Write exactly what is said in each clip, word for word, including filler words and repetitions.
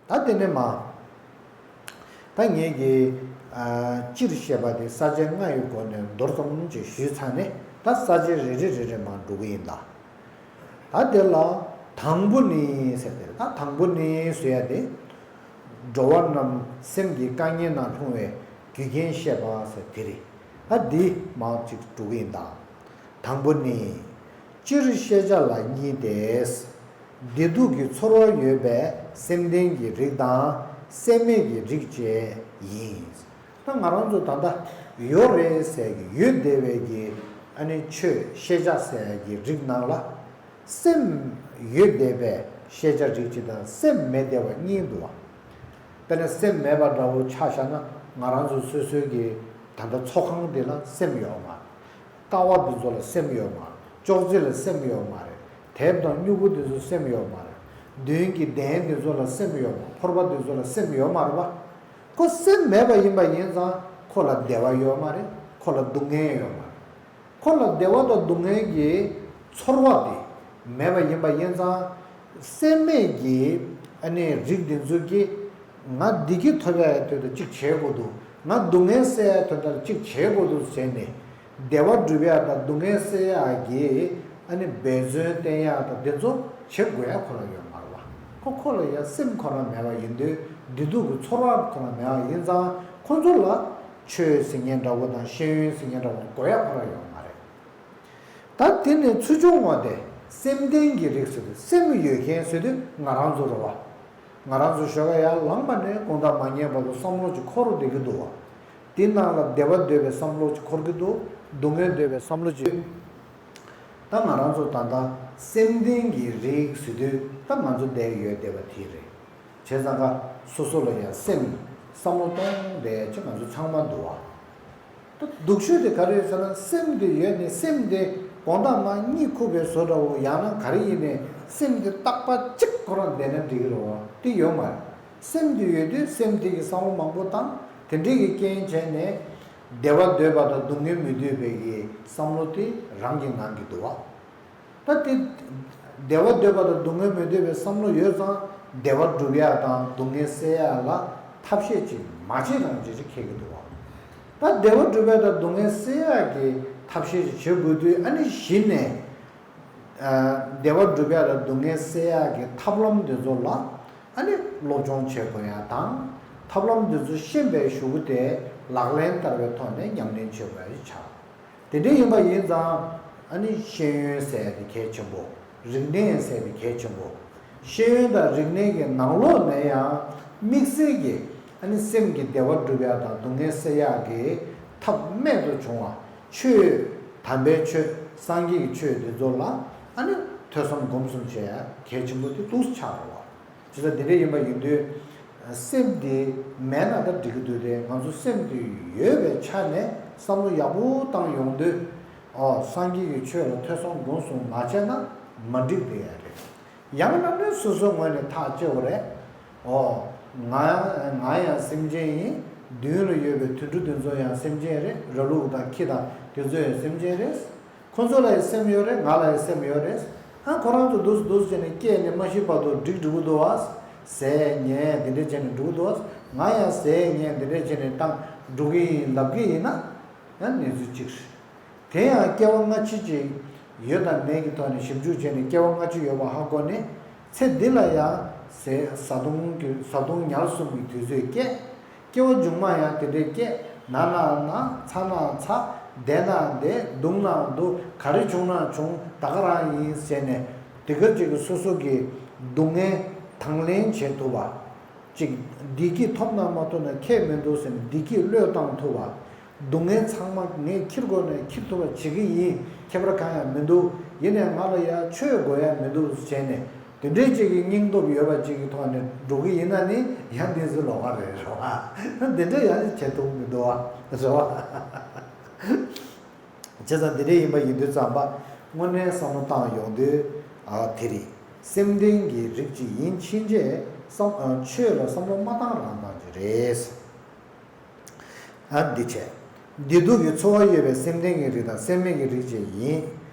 ད་དེ་ནས་མ། ད་ངེད་ཀྱིས་ཨ་སྤྱིར་བཤད་པ་དེ་ས་བཅད་ལྔ་ཡི་སྒོ་ནས་མདོར་ཙམ་ཅིག་ཞུས་ཚར་ནས། ད་ས་བཅད་རེ་རེ་རེ་རེ་མར་འགྲོ་གི་ཡིན་ད། ད་དེ་ལ་དང་པོ་ནི་ཟེར་དེ་རེད། ད་དང་པོ་ནི་ཟེར་ཡ་དེ། འགྲོ་བ་རྣམས་སེམས་ཀྱི་དཀའ་ངལ་ནང་ལྷུང་བའི་རྒྱུ་རྐྱེན་བཤད་པ་ཟེར་དེ་རེད། ད་འདི་མར་ཅིག་འགྲོ་གི་ཡིན་ད། དང་པོ་ནི། སྤྱིར་ཤེས་བྱ་ལ་གཉིས་ཏེ། བདེ་སྡུག་གི་ཚོར་བ་ཡོད་པའི་སེམས་ལྡན་གྱི་རིགས་དང་སེམས་མེད་ཀྱི་རིགས་བཅས་ཡིན། ད་ང་རང་ཚོ་ད་ལྟ་ཡོད་རེད་ཟེར་གྱི་ཡོད་བསྡད་པའི་གི་ཨ་ནི་ཆོས་ཤེས་བྱ་ཟེར་གྱི་རིགས་ནང་ལ། སེམས་ཡོད་བསྡད་པའི་ཤེས་བྱ་རིགས་གཅིག་དང་སེམས་མེད་བསྡད་པ་གཉིས་འདུག་བ། དཔེར་ན་སེམས་མེད་པ་འདྲ་བོ་ཆ་བཞག་ན། ང་རང་ཚོ་སོ་སོའི་གི་ད་ལྟ་ཚོགས་ཁང་འདི་ལ་སེམས་ཡོད་མ་རེད། ཀ་བ་འདི་ཚོ་ལ་སེམས་ཡོད་མ་རེད། ཅོག་ཙེ་ལ་སེམས་ཡོད་མ་རེད། དེབ་དང་སྨྱུ་གུ་འདི་ཚོ་སེམས་ཡོད་མ་རེད། མདུན་གྱི་གདན་འདི་ཚོ་ལ་སེམས་ཡོད་མ། ཕོར་པ་འདི་ཚོ་ལ་སེམས་ཡོད་མ་རེད་པ། ཁོ་སེམས་མེད་པ་ཡིན་པ་ཡིན་ཙང་ཁོ་ལ་བདེ་བ་ཡོད་མ་རེད། ཁོ་ལ་སྡུག་བསྔལ་ཡོད་མ་རེད། ཁོ་ལ་བདེ་བ་དང་སྡུག་བསྔལ་གྱི་ཚོར་བ་དེ་མེད་པ་ཡིན་པ་ཡིན་ཙང་། སེམས་མེད་ཀྱི་ཨ་ནི་རིགས་འདི་ཚོ་གིས་ང་བདེ་སྐྱིད་ཐོབ་ཡ་དོན་དུ་གཅིག་བྱེད་དགོས་འདུག་ང་སྡུག་བསྔལ་སེལ་ཡ་དོན་དུ་གཅིག་བྱེད་དགོས་འདུག་བྱས་ནས། བདེ་བ་སྒྲུབ་ཡ་དང་སྡུག་བསྔལ་སེལ་ཡ་གི་ཨ་ནི་འབད་བརྩོན་བསྟེན་ཡ་དང་དེ་ཚོ་བྱེད་དགོས་ཡ་ཁོ་ལ་ཡོད་མ་རེད་བ། ཁོ་ཁོ་ལ་ཡ་སེམས་ཁོ་ན་མེད་པ་ཡིན་དུས། བདེ་སྡུག་གི་ཚོར་བ་ཁོ་ན་མེད་པ་ཡིན་ཙང་། ཁོ་ཚོ་ལ་ཆོས་ཟེར་མཁན་འདྲ་བོ་དང་ཤེས་ཡོན་ཟེར་མཁན་འདྲ་བོ་དགོས་ཡ་ཁོ་རང་ཡོད་མ་རེད། ད་དེ་ནས་ཚུར་བྱུང་བ་དེ་སེམས་ལྡན་གྱི་རིགས་ཟེར་དུས། སེམས་ཡོད་མཁན་ཟེར་དུས་ང་རང་ཚོ་རེད་བ། ང་རང་ཚོ་ཞོགས་ཀ་ཡར་ལངས་པ་ནས་དགོང་དག་མ་ཉལ་བར་དུ་བསམ་བློ་ཅིག་འཁོར་བསྡད་ཀྱི་འདུག་བ། དེ་ནང་ལ་བདེ་བ་འདོད་པའི་བསམ་བློ་ཅིག་འཁོར་གྱི་འདུག་སྡུག་བསྔལ་འདོད་པའི་བསམ་བློ་ཅིག་ད་ང་རང་ཚོ་ད་ལྟ་སེམས་ལྡན་གྱི་རིགས་ཟེར་དུས་ད་ང་ཚོ་བསྡད་ཡོད་བསྡད་པ་དེ་རེད། བྱས་ཙང་ཀ་སོ་སོ་ལ་ཡང་སེམས་བསམ་བློ་གཏོང་བསྡད་ཅིག་ང་ཚོ་ཚང་མ་འདུག་བ། ད་སྡུག་ཤོས་དེ་ག་རེ་རེད་ཟེར་ན། སེམས་དེ་ཡོད་ནས་སེམས་དེ་དགོང་དག་མར་གཉིད་ཁུག་པའི་བཟོ་འདྲ་བོ། ཡང་ན་ག་རེ་ཡིན་ནས་སེམས་དེ་རྟག་པ་གཅིག་ཁོ་རང་བསྡད་ན་འགྲིག་གི་རེད་བ། དེ་ཡོད་མ་རེད། སེམས་དེ་ཡོད་དུས་སེམས་དེ་གི་བསམ་བློ་མང་པོ་བཏང་། དེ་འདྲའི་གི་རྐྱེན་བྱས་ནས་བདེ་བ་འདོད་པ་དང་སྡུག་བསྔལ་མི་འདོད་པའི་གི་བསམ་བློ་དེ་རང་གི་ངང་གིས་འདུག་བ། ད་དེ་བདེ་བ་འདོད་པ་དང་སྡུག་བསྔལ་མི་འདོད་པའི་བསམ་བློ་ཡོད་ཙང་། བདེ་བ་སྒྲུབ་ཡ་དང་སྡུག་བསྔལ་སེལ་ཡ་ལ་ཐབས་ཤེས་ཅིག་མ་བྱེད་རང་བྱེད་ཅིག་འཁེལ་གྱི་འདུག་བ། ད་བདེ་བ་སྒྲུབ་ཡ་དང་སྡུག་བསྔལ་སེལ་ཡ་གི་ཐབས་ཤེས་ཅིག་བྱེད་དགོས་དུས། ཨ་ནི་གཞི་ནས་ཨ་བདེ་བ་སྒྲུབ་ཡ་དང་སྡུག་བསྔལ་སེལ་ཡ་གི་ཐབས་ལམ་འདི་ཚོ་ལ་ཨ་ནི་སློབ་སྦྱོང་བྱེད་དགོས་ཡ་དང་། ཐབས་ལམ་འདི་ཚོ་ཤེས་པའི་གཞུག་གུ་དེ་ལག་ལེན་བསྟར་བའི་ཐོག་ནས་ཉམས་ལེན་བྱེད་དགོས་ཡ་ཆགས། དེ་འདྲ་ཡིན་པ་ཡིན་ཙང་། ཨ་ནི་ཤེས་ཡོན་ཟེར་ཡ་དེ་གལ་ཆེན་པོ། རིག་གནས་ཟེར་ཡ་དེ་གལ་ཆེན་པོ། ཤེས་ཡོན་དང་རིག་གནས་ཀྱི་ནང་ལོགས་ནས་ཡང་དམིགས་བསལ་གྱི་ཨ་ནི་སེམས་ཀྱི་བདེ་བ་སྒྲུབ་ཡ་དང་སྡུག་བསྔལ་སེལ་ཡ་གི་ཐབས་རྨད་དུ་བྱུང་བ། ཆོས། དམ་པའི་ཆོས། སངས་རྒྱས་ཀྱི་ཆོས་འདི་ཚོ་ལ་ཨ་ནི་ཐོས་བསམ་སྒོམ་གསུམ་བྱེད་ཡ་གལ་ཆེན་པོ་དེ་འདུག་སེ་ཆགས་རེད་བ། བྱས་ཙང་དེ་འདྲ་ཡིན་པ་ཡིན་དུས། སེམས་དེ་མེད་ན་ད་འགྲིག་གི་འདུག་སྟེ། ང་ཚོ་སེམས་དེ་ཡོད་པའི་ཆ་ནས་བསམ་བློ་ཡག་པོ་བཏང་ཡོང་དུས། ཨོ། སངས་རྒྱས་ཀྱི་ཆོས་ལ་ཐོས་བསམ་སྒོམ་གསུམ་མ་བྱས་ན་མ་འགྲིག་དེ་ཡ་རེད། ཡང་ན་ནི་སོ་སོའི་ངོས་ནས་ཐག་བཅད་དགོས་རེད། ཨོ། ང་ང་ཡང་སེམས་ཅན་ཡིན། མདུན་ལ་ཡོད་པའི་དུད་འགྲོ་དེ་ཚོ་ཡང་སེམས་ཅན་རེད། ར་ལུག་དང་ཁྱི་དང་དེ་ཚོ་ཡང་སེམས་ཅན་རེད། ཁོ་ཚོ་ལ་ཡང་སེམས་ཡོད་རེད། ང་ལ་ཡང་སེམས་ཡོད་རེད། ཨ། ཁོ་རང་ཚོ་འདུག་འདུག་བྱས་ནས་སྐྱེས་ནས་མ་ཤི་བར་དུ་འགྲིག་འགྲོ་གི་འདུག་བ། ཟས་ཉལ་དེ་འདྲས་བྱས་ནས་འགྲོ་གི་འདུག་བ། ང་ཡང་ཟས་ཉལ་དེ་འདྲས་བྱས་ནས་བཏང་འགྲོ་གི་ཡིན་ལབ་ཀྱི་ཡིན་ན། ཡང་གནས་ཚུལ་གཅིག་རེད། དེ་ཡང་སྐྱེ་བ་སྔ་ཕྱི་ཅིག་ཡོད་དང་མེད་ཀྱི་ཐོག་ནས་ཞིབ་འཇུག་བྱས་ནས་སྐྱེ་བ་སྔ་ཕྱི་ཡོད་པ་ཧ་གོ་ནས། ཚེ་འདི་ལ་ཡང་ཟས་བཟའ་བཏུང་གི་བཟའ་བཏུང་ཉལ་གསུམ་གྱི་དུས་ཚོད་སྐྱེལ། སྐྱེ་བ་མཇུག་མ་ཡང་དེ་འདྲའི་སྐྱེ། ན་ན་ན། ཚ་ན་ཚ། བདེ་ན་བདེ། སྡུག་ན་སྡུག། ག་རེ་བྱུང་ན་བྱུང་། ད་ག་རང་ཡིན་ཟེར་ནས། དེ་ག་ཅིག་གི་སོ་སོ་གི་སྡུག་བསྔལ་དང་ལེན་བྱེད་ཐུབ་པ། ཅིག་བདེ་སྐྱིད་ཐོབ་ན་མ་ཐོབ་ན་ཁྱད་མི་འདུག་ཟེར་ནས་བདེ་སྐྱིད་བློས་བཏང་ཐུབ་པ། སྡུག་བསྔལ་ཚང་མ་ངས་འཁྱེར་དགོས་ན་འཁྱེར་ཐུབ་པ་བྱེད་ཀྱི་ཡིན། ཁྱད་པར་གང་ཡང་མི་འདུག་ཡིན་ནའི་ང་ལ་ཡ་ཆོས་དགོས་ཡ་མི་འདུག་བྱས་ནས། དེ་འདྲའི་ཅིག་གི་སྙིང་སྟོབས་ཡོད་པ་ཅིག་གི་ཐོག་ནས་འགྲོ་གི་ཡིན་ན་ནི་ཡང་འདི་ཚོ་ལོགས་ཀ་རེད། རེད་བ། འདི་འདྲ་ཡང་བྱེད་ཐུབ་མི་འདུག་བ། རེད་བ། བྱས་ཙང་འདི་འདྲ་ཡིན་པ་ཡིན་དུས་ཙམ་པ། དངོས་གནས་བསམ་བློ་བཏང་ཡོང་དུས། ཨ། དེ་རེད། སེམས་ལྡན་གྱི་རིགས་ཅིག་ཡིན་ཕྱིན་ཆད་བསམ། ཨ། ཆོས་ལ་བསམ་བློ་མ་བཏང་རང་བཏང་ཅིག་རེད། ཨ། འདི་བྱས། བདེ་སྡུག་གི་ཚོར་བ་ཡོད་པའི་སེམས་ལྡན་གྱི་རིགས་དང་སེམས་མེད་ཀྱི་རིགས་བཅས་ཡིན།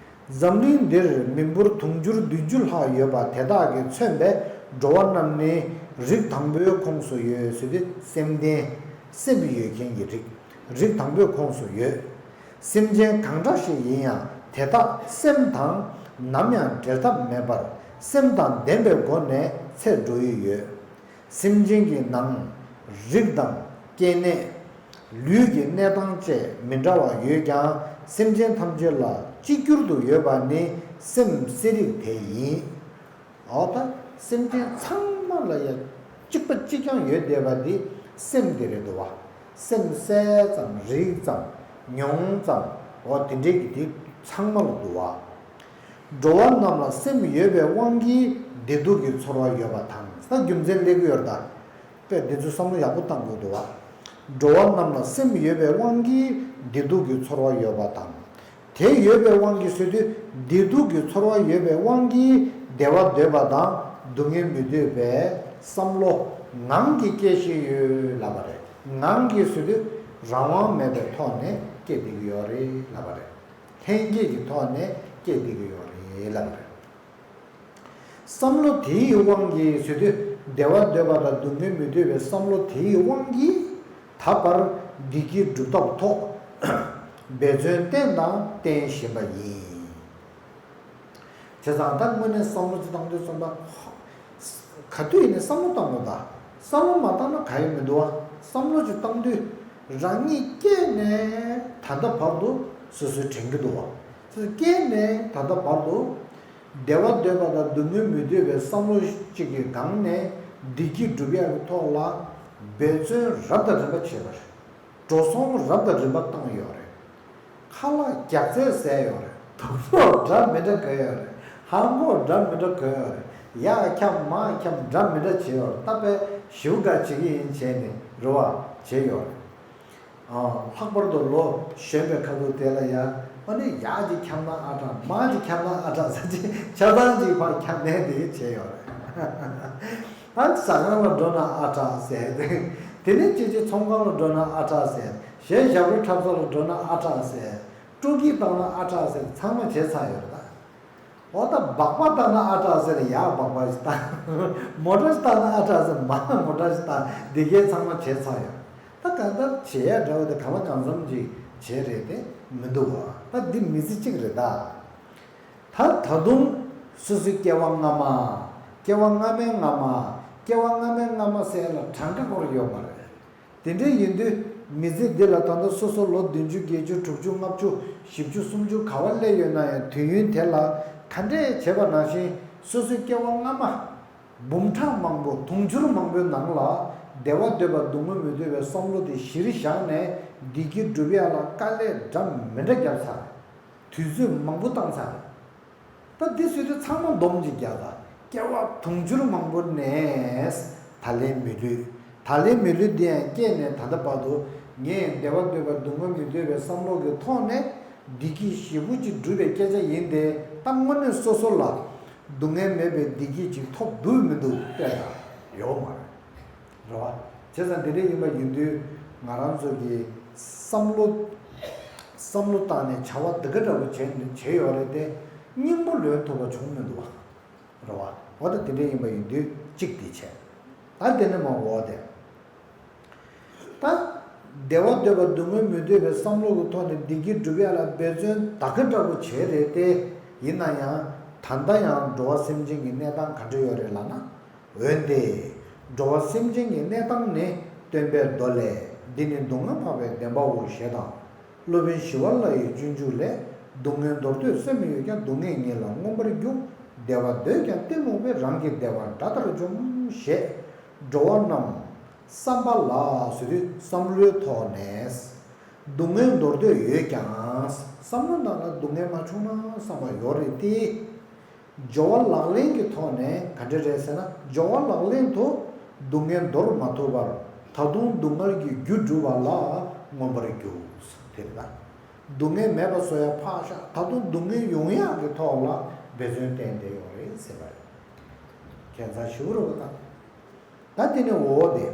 འཛམ་གླིང་འདིར་མི་འབོར་དུང་ཕྱུར་བདུན་ཅུ་ལྷག་ཡོད་པ་དེ་དག་གིས་མཚོན་པའི་ འགྲོ་བ་རྣམས་ནི་རིགས་དང་པོའི་ཁོངས་སུ་ཡོད་ཟེར་དུས་སེམས་ལྡན། སེམས་ཡོད་མཁན་གྱི་རིགས། རིགས་དང་པོའི་ཁོངས་སུ་ཡོད། སེམས་ཅན་གང་འདྲ་ཞིག་ཡིན་ཡང་དེ་དག་སེམས་དང་ནམ་ཡང་འབྲལ་ཐབས་མེད་པར་སེམས་དང་ལྡན་པའི་སྒོ་ནས་ཚེ་འགྲོ་ཡི་ཡོད། སེམས་ཅན་གྱི་ནང་རིགས་དང་སྐྱེ་གནས། ལུས་ཀྱི་གནས་སྟངས་བཅས་མི་འདྲ་བ་ཡོད་ཀྱང་སེམས་ཅན་ཐམས་ཅད་ལ་གཅིག་གྱུར་དུ་ཡོད་པ་ནི་སེམས་གསལ་རིག་དེ་ཡིན། འོ་ད་སེམས་ཅན་ཚང་མ་ལ་ཡང་གཅིག་པ་གཅིག་རྐྱང་ཡོད་བསྡད་པ་འདི་སེམས་དེ་རེད་འདུག་བ། སེམས་གསལ་ཙམ་རིག་ཙམ་མྱོང་ཙམ་འོ་དེ་འདྲས་ཀྱི་དེ་ཚང་མ་ལ་འདུག་བ། འགྲོ་བ་རྣམས་ལ་སེམས་ཡོད་པའི་དབང་གིས་བདེ་སྡུག་གི་ཚོར་བ་ཡོད་པ་དང་ས་རྒྱུ་མཚན་སླེབས་ཀྱི་ཡོད་རེད་ད། དཔེ་འདི་ཚོ་བསམ་བློ་ཡག་པོ་བཏང་དགོས་འདུག་བ། འགྲོ་བ་རྣམས་ལ་སེམས་ཡོད་པའི་དབང་གིས་བདེ་སྡུག་གི་ཚོར་བ་ཡོད་པ་དང་། དེ་ཡོད་པའི་དབང་གིས་ཟེར་དུས་བདེ་སྡུག་གི་ཚོར་བ་ཡོད་པའི་དབང་གིས་བདེ་བ་འདོད་པ་དང་སྡུག་བསྔལ་མི་འདོད་པའི་བསམ་བློ་ངང་གིས་སྐྱེ་བཞིན་ཡོད་ལབ་པ་རེད། ངང་གིས་ཟེར་དུས་རང་དབང་མེད་པའི་ཐོག་ནས་སྐྱེ་བསྡད་ཀྱི་ཡོད་རེད་ལབ་པ་རེད། ལྷན་སྐྱེས་ཀྱི་ཐོག་ནས་སྐྱེ་བསྡད་ཀྱི་ཡོད་རེད་ལབ་པ་རེད། བསམ་བློ་དེའི་དབང་གིས་ཟེར་དུས་བདེ་བ་འདོད་པ་དང་སྡུག་བསྔལ་མི་འདོད་པའི་བསམ་བློ་དེའི་དབང་གིས་ད་བར་བདེ་སྐྱིད་སྒྲུབ་ཐབས་ཐོག་འབད་བརྩོན་བསྟེན་དང་བསྟེན་བཞིན་པ་ཡིན། བྱས་ཙང་ད་དངོས་གནས་བསམ་བློ་ཅིག་བཏང་དུས་ཙམ་པ། ག་དུས་ཡིན་ནའི་བསམ་བློ་བཏང་དགོས་ད། བསམ་བློ་མ་བཏང་ན་ག་ཡེ་མི་འདུག་བ། བསམ་བློ་ཅིག་བཏང་དུས་རང་ཉིད་སྐྱེས་ནས་ད་ལྟ་བར་དུ་སོ་སོའི་དྲན་གྱི་འདུག་བ། སྐྱེས་ནས་ད་ལྟ་བར་དུ་བདེ་བ་འདོད་པ་དང་སྡུག་བསྔལ་མི་འདོད་པའི་བསམ་བློ་ཅིག་གི་སྒང་ནས་བདེ་སྐྱིད་སྒྲུབ་ཡག་གི་ཐོག་ལ་འབད་བརྩོན་རབ་དང་རིམ་པ་བྱས་པ་རེད། འགྲོ་སོང་རབ་དང་རིམ་པ་བཏང་ཡོད་རེད། ཁ་ལག་རྒྱག་རྩལ་ཟས་ཡོད་རེད། དུག་ལོག་འདྲ་མི་འདྲ་གོན་ཡོད་རེད། ལྷམ་གོག་འདྲ་མི་འདྲ་གོན་ཡོད་རེད། ཡར་འཁྱམ་མར་འཁྱམ་འདྲ་མི་འདྲ་བྱས་ཡོད་རེད། ད་དཔེ་ཞེ་པོ་དགའ་བྱེད་ཀྱི་ཡིན་བྱས་ནས་རེད་བ་བྱས་ཡོད་རེད། ཨ། ལྷག་པར་དུ་ལོ་གཞོན་པའི་ཁ་ཐུག་དེ་ལ་ཡ་ཨ་ནི་ཡར་ཅིག་འཁྱམ་ན་ཨ་དྲག་མར་ཅིག་འཁྱམ་ན་ཨ་དྲག་ཟེར་ཅིག་ཆ་ཚང་ཅིག་ཕར་འཁྱམ་ནས་དེ་བྱས་ཡོད་རེད། ཨ་ཟ་ཁང་ལ་འགྲོ་ན་ཨ་དྲག་ཟེར། དེ་ནས་ཅིག་ཅིག་ཚོང་ཁང་ལ་འགྲོ་ན་ཨ་དྲག་ཟེར། གཞས་ཞབས་བྲོ་འཁྲབ་ས་ལ་འགྲོ་ན་ཨ་དྲག་ཟེར། སྤྲོ་སྐྱིད་བཏང་ན་ཨ་དྲག་ཟེར་ཚང་མ་བྱས་ཚར་ཡོད་རེད་ད། འོ་ད་སྦག་སྦག་བཏང་ན་ཨ་དྲག་ཟེར་ཡར་སྦག་སྦག་ཞིག་བཏང་། མོ་ཊ་ཞིག་བཏང་ན་ཨ་དྲག་ཟེར་མར་མོ་ཊ་ཞིག་བཏང་། འདི་གས་ཚང་མ་བྱས་ཚར་ཡོད། ད་གང་ལྟར་བྱེད་ཡ་འདྲ་བོ་དེ་གང་ལ་གང་འཚམ་ཅིག་བྱས་རེད་དེ་མི་འདུག་བ། ད་འདི་མི་ཚེ་གཅིག་རེད་ད། ད་ད་དུང་སོ་སོའི་སྐྱེ་བ་སྔ་མ། སྐྱེ་བ་སྔ་མའི་སྔ་མ། སྐྱེ་བ་སྔ་མའི་སྔ་མ་ཟེར་ཡ་ལ་གྲངས་ཀ་སྐོར་ཡོད་མ་རེད། དེ་འདྲ་ཡིན་དུས་མི་ཚེ་འདི་ལ་ད་ལྟ་སོ་སོ་ལོ་བདུན་ཅུ་བརྒྱད་ཅུ་དྲུག་ཅུ་ལྔ་བཅུ་བཞི་བཅུ་སུམ་ཅུ་ག་བ་སླེབས་ཡོད་ན་ཡང་དུས་ཡུན་དེ་ལ་ག་འདྲས་བྱས་པ་ནང་བཞིན་སོ་སོའི་སྐྱེ་བ་སྔ་མ། འབུམ་ཕྲག་མང་པོ་དུང་ཕྱུར་མང་པོའི་ནང་ལ་བདེ་བ་འདོད་པ་སྡུག་བསྔལ་མི་འདོད་པའི་བསམ་བློ་དེ་གཞིར་བཞག་ནས་བདེ་སྐྱིད་སྒྲུབ་ཡ་ལ་དཀའ་ལས་འདྲ་མི་འདྲ་བརྒྱབ་ཚར། དུས་ཚོད་མང་པོ་བཏང་ཚར། ད་འདི་ཟེར་དུས་ཚང་མ་སྡོམ་གཅིག་རྒྱག་ད། སྐྱེ་བ་དུང་ཕྱུར་མང་པོ་ནས་ད་ལན་མི་ལུས། ད་ལན་མི་ལུས་འདི་ཡང་སྐྱེས་ནས་ད་ལྟ་བར་དུ་ངས་བདེ་བ་འདོད་པ་སྡུག་བསྔལ་མི་འདོད་པའི་བསམ་བློ་གི་ཐོག་ནས་བདེ་སྐྱིད་ཞེ་པོ་ཅིག་བསྒྲུབས་པའི་སྐད་ཆ་ཡིན་ཏེ། ད་དངོས་གནས་སོ་སོ་ལ་སྡུག་བསྔལ་མེད་པའི་བདེ་སྐྱིད་ཅིག་ཐོབ་འདུག་མི་འདུག་བལྟས་ན་ཡོད་མ་རེད། རེད་བ། བྱས་ཙང་འདི་འདྲ་ཡིན་པ་ཡིན་དུས་ང་རང་ཚོ་གི་བསམ་བློ། བསམ་བློ་བཏང་ནས་བྱ་བ་འདི་ག་འདྲ་བོ་བྱས་བྱས་ཡོད་རེད་དེ། སྙིང་པོ་ལོན་ཐུབ་པ་བྱུང་མི་འདུག་བ། རེད་བ། འོ་ད་དེ་འདྲ་ཡིན་པ་ཡིན་དུས་གཅིག་དེ་བྱས། ད་དེ་ནས་མ་འོ་དེ། ད། བདེ་བ་འདོད་པ་སྡུག་བསྔལ་མི་འདོད་པའི་བསམ་བློ་གི་ཐོག་ནས་བདེ་སྐྱིད་སྒྲུབ་ཡ་ལ་འབད་བརྩོན་ད་ག་འདྲ་བོ་བྱས་རེད་དེ། ཡིན་ན་ཡང་ད་ལྟ་ཡང་འགྲོ་བ་སེམས་ཅན་གྱི་གནས་སྟངས་ག་འདྲ་ཡོད་རེད་ལབ་ན། འོན་ཏེ། འགྲོ་བ་སེམས་ཅན་གྱི་གནས་སྟངས་ནི་སྟོན་པའི་མདོ་ལས། འདི་ནི་སྡུག་བསྔལ་འཕགས་པའི་བདེན་པའོ་ཞེས་དང་། སློབ་དཔོན་ཞི་བ་ལྷ་ཡི་སྤྱོད་འཇུག་ལས། སྡུག་བསྔལ་འདོར་འདོད་སེམས་ཡོད་ཀྱང་། སྡུག་བསྔལ་ཉིད་ལ་མངོན་པར་རྒྱུག་བདེ་བ་འདོད་ཀྱང་གཏི་མུག་པས། རང་གི་བདེ་བ་དགྲ་ལྟར་འཇོམས་ཞེས། འགྲོ་བ་རྣམས་བསམ་པ་ལ་ཟེར་དུས་བསམ་བློའི་ཐོག་ནས། སྡུག་བསྔལ་འདོར་འདོད་ཡོད་ཀྱང་། བསམ་བློ་ནང་ལ་སྡུག་བསྔལ་མ་བྱུང་ན་བསམ་པ་ཡོད་རེད་དེ། སྦྱོར་བ་ལག་ལེན་གྱི་ཐོག་ནས་ག་འདྲ་རེད་ཟེར་ན། སྦྱོར་བ་ལག་ལེན་དུ་སྡུག་བསྔལ་འདོར་མ་ཐུབ་པར་ད་དུང་སྡུག་བསྔལ་གྱི་རྒྱུ་སྒྲུབ་པ་ལ་མངོན་པར་རྒྱུགས། དེ་རེད་ད། སྡུག་བསྔལ་མེད་པ་བཟོ་ཡ་ཕར་བཞག་ད་དུང་སྡུག་བསྔལ་ཡོང་ཡག་གི་ཐོག་ལ་འབད་བརྩོན་བསྟེན་བསྡད་ཡོད་རེད་ཟེར་བ་རེད། ཁྱད་མཚར་ཞེ་པོ་རེད་པ་ད། ད་དེ་ནས་འོ་དེ།